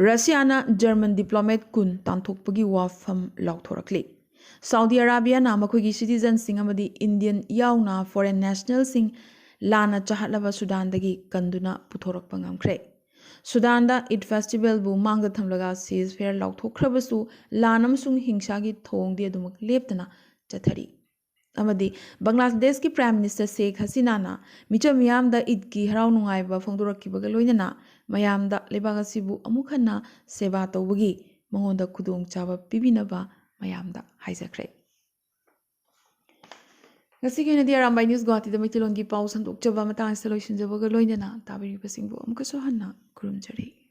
ꯔꯁꯤꯌꯥꯅ ꯖꯔꯃꯟ diplomat ꯀꯨꯟ ꯇꯥꯟꯊꯣꯛꯄꯒꯤ ꯋꯥꯐꯝ ꯂꯥꯎꯊꯣꯔꯛꯂꯤ꯫ ꯁꯥꯎꯗꯤ ꯑꯔꯥꯕꯤꯌꯥꯅ ꯃꯈꯣꯏꯒꯤ citizenꯁꯤꯡ ꯑꯃꯗꯤ Indian ꯌꯥꯎꯅ foreign nationalꯁꯤꯡ ꯂꯥꯟꯅ ꯆꯥꯍꯠꯂꯕ ꯁꯨꯗꯥꯟꯗꯒꯤ ꯀꯟꯗꯨꯅ ꯄꯨꯊꯣꯔꯛꯄ ꯉꯝꯈ꯭ꯔꯦ꯫ ꯁꯨꯗꯥꯟꯗ ꯏꯗ festivalꯕꯨ ꯃꯥꯡꯗ ꯊꯝꯂꯒ ceasefire ꯂꯥꯎꯊꯣꯛꯈ꯭ꯔꯕꯁꯨ, ꯂꯥꯟ ꯑꯃꯁꯨꯡ ꯍꯤꯡꯁꯥꯒꯤ ꯊꯧꯑꯣꯡꯗꯤ ꯑꯗꯨꯃꯛ ꯂꯦꯞꯇꯅ ꯆꯠꯊꯔꯤ꯫ ꯑꯃꯗꯤ ꯕꯪꯒ꯭ꯂꯥꯗꯦꯁꯀꯤ Prime Minister ꯁꯦꯈ ꯍꯁꯤꯅꯥꯅ ꯃꯤꯆꯝ ꯃꯤꯌꯥꯝꯗ ꯏꯗꯀꯤ ꯍꯔꯥꯎ ꯅꯨꯡꯉꯥꯏꯕ ꯐꯣꯡꯗꯣꯔꯛꯈꯤꯕꯒ ꯂꯣꯏꯅꯅ ꯃꯌꯥꯝꯗ ꯂꯩꯕꯥꯛ ꯑꯁꯤꯕꯨ ꯑꯃꯨꯛ ꯍꯟꯅ ꯁꯦꯕꯥ ꯇꯧꯕꯒꯤ ꯃꯉꯣꯟꯗ ꯈꯨꯗꯣꯡꯆꯥꯕ ꯄꯤꯕꯤꯅꯕ ꯃꯌꯥꯝꯗ ꯍꯥꯏꯖꯈ꯭ꯔꯦ꯫ ꯉꯁꯤꯒꯤ ꯑꯣꯏꯅꯗꯤ ꯑꯔꯥꯝꯕꯥꯏ News ꯒꯨꯋꯥꯍꯥꯇꯤꯗ ꯃꯩꯇꯩꯂꯣꯟꯒꯤ ꯄꯥꯎ ꯁꯟꯗꯣꯛꯆꯕ ꯃꯇꯥꯡ ꯑꯁꯤꯗ ꯂꯣꯏꯁꯤꯟꯖꯕꯒ ꯂꯣꯏꯅꯅ ꯇꯥꯕꯤꯔꯤꯕꯁꯤꯡꯕꯨ ꯑꯃꯨꯛꯀꯁꯨ ꯍꯟꯅ ꯈꯨꯔꯨꯝꯖꯔꯤ꯫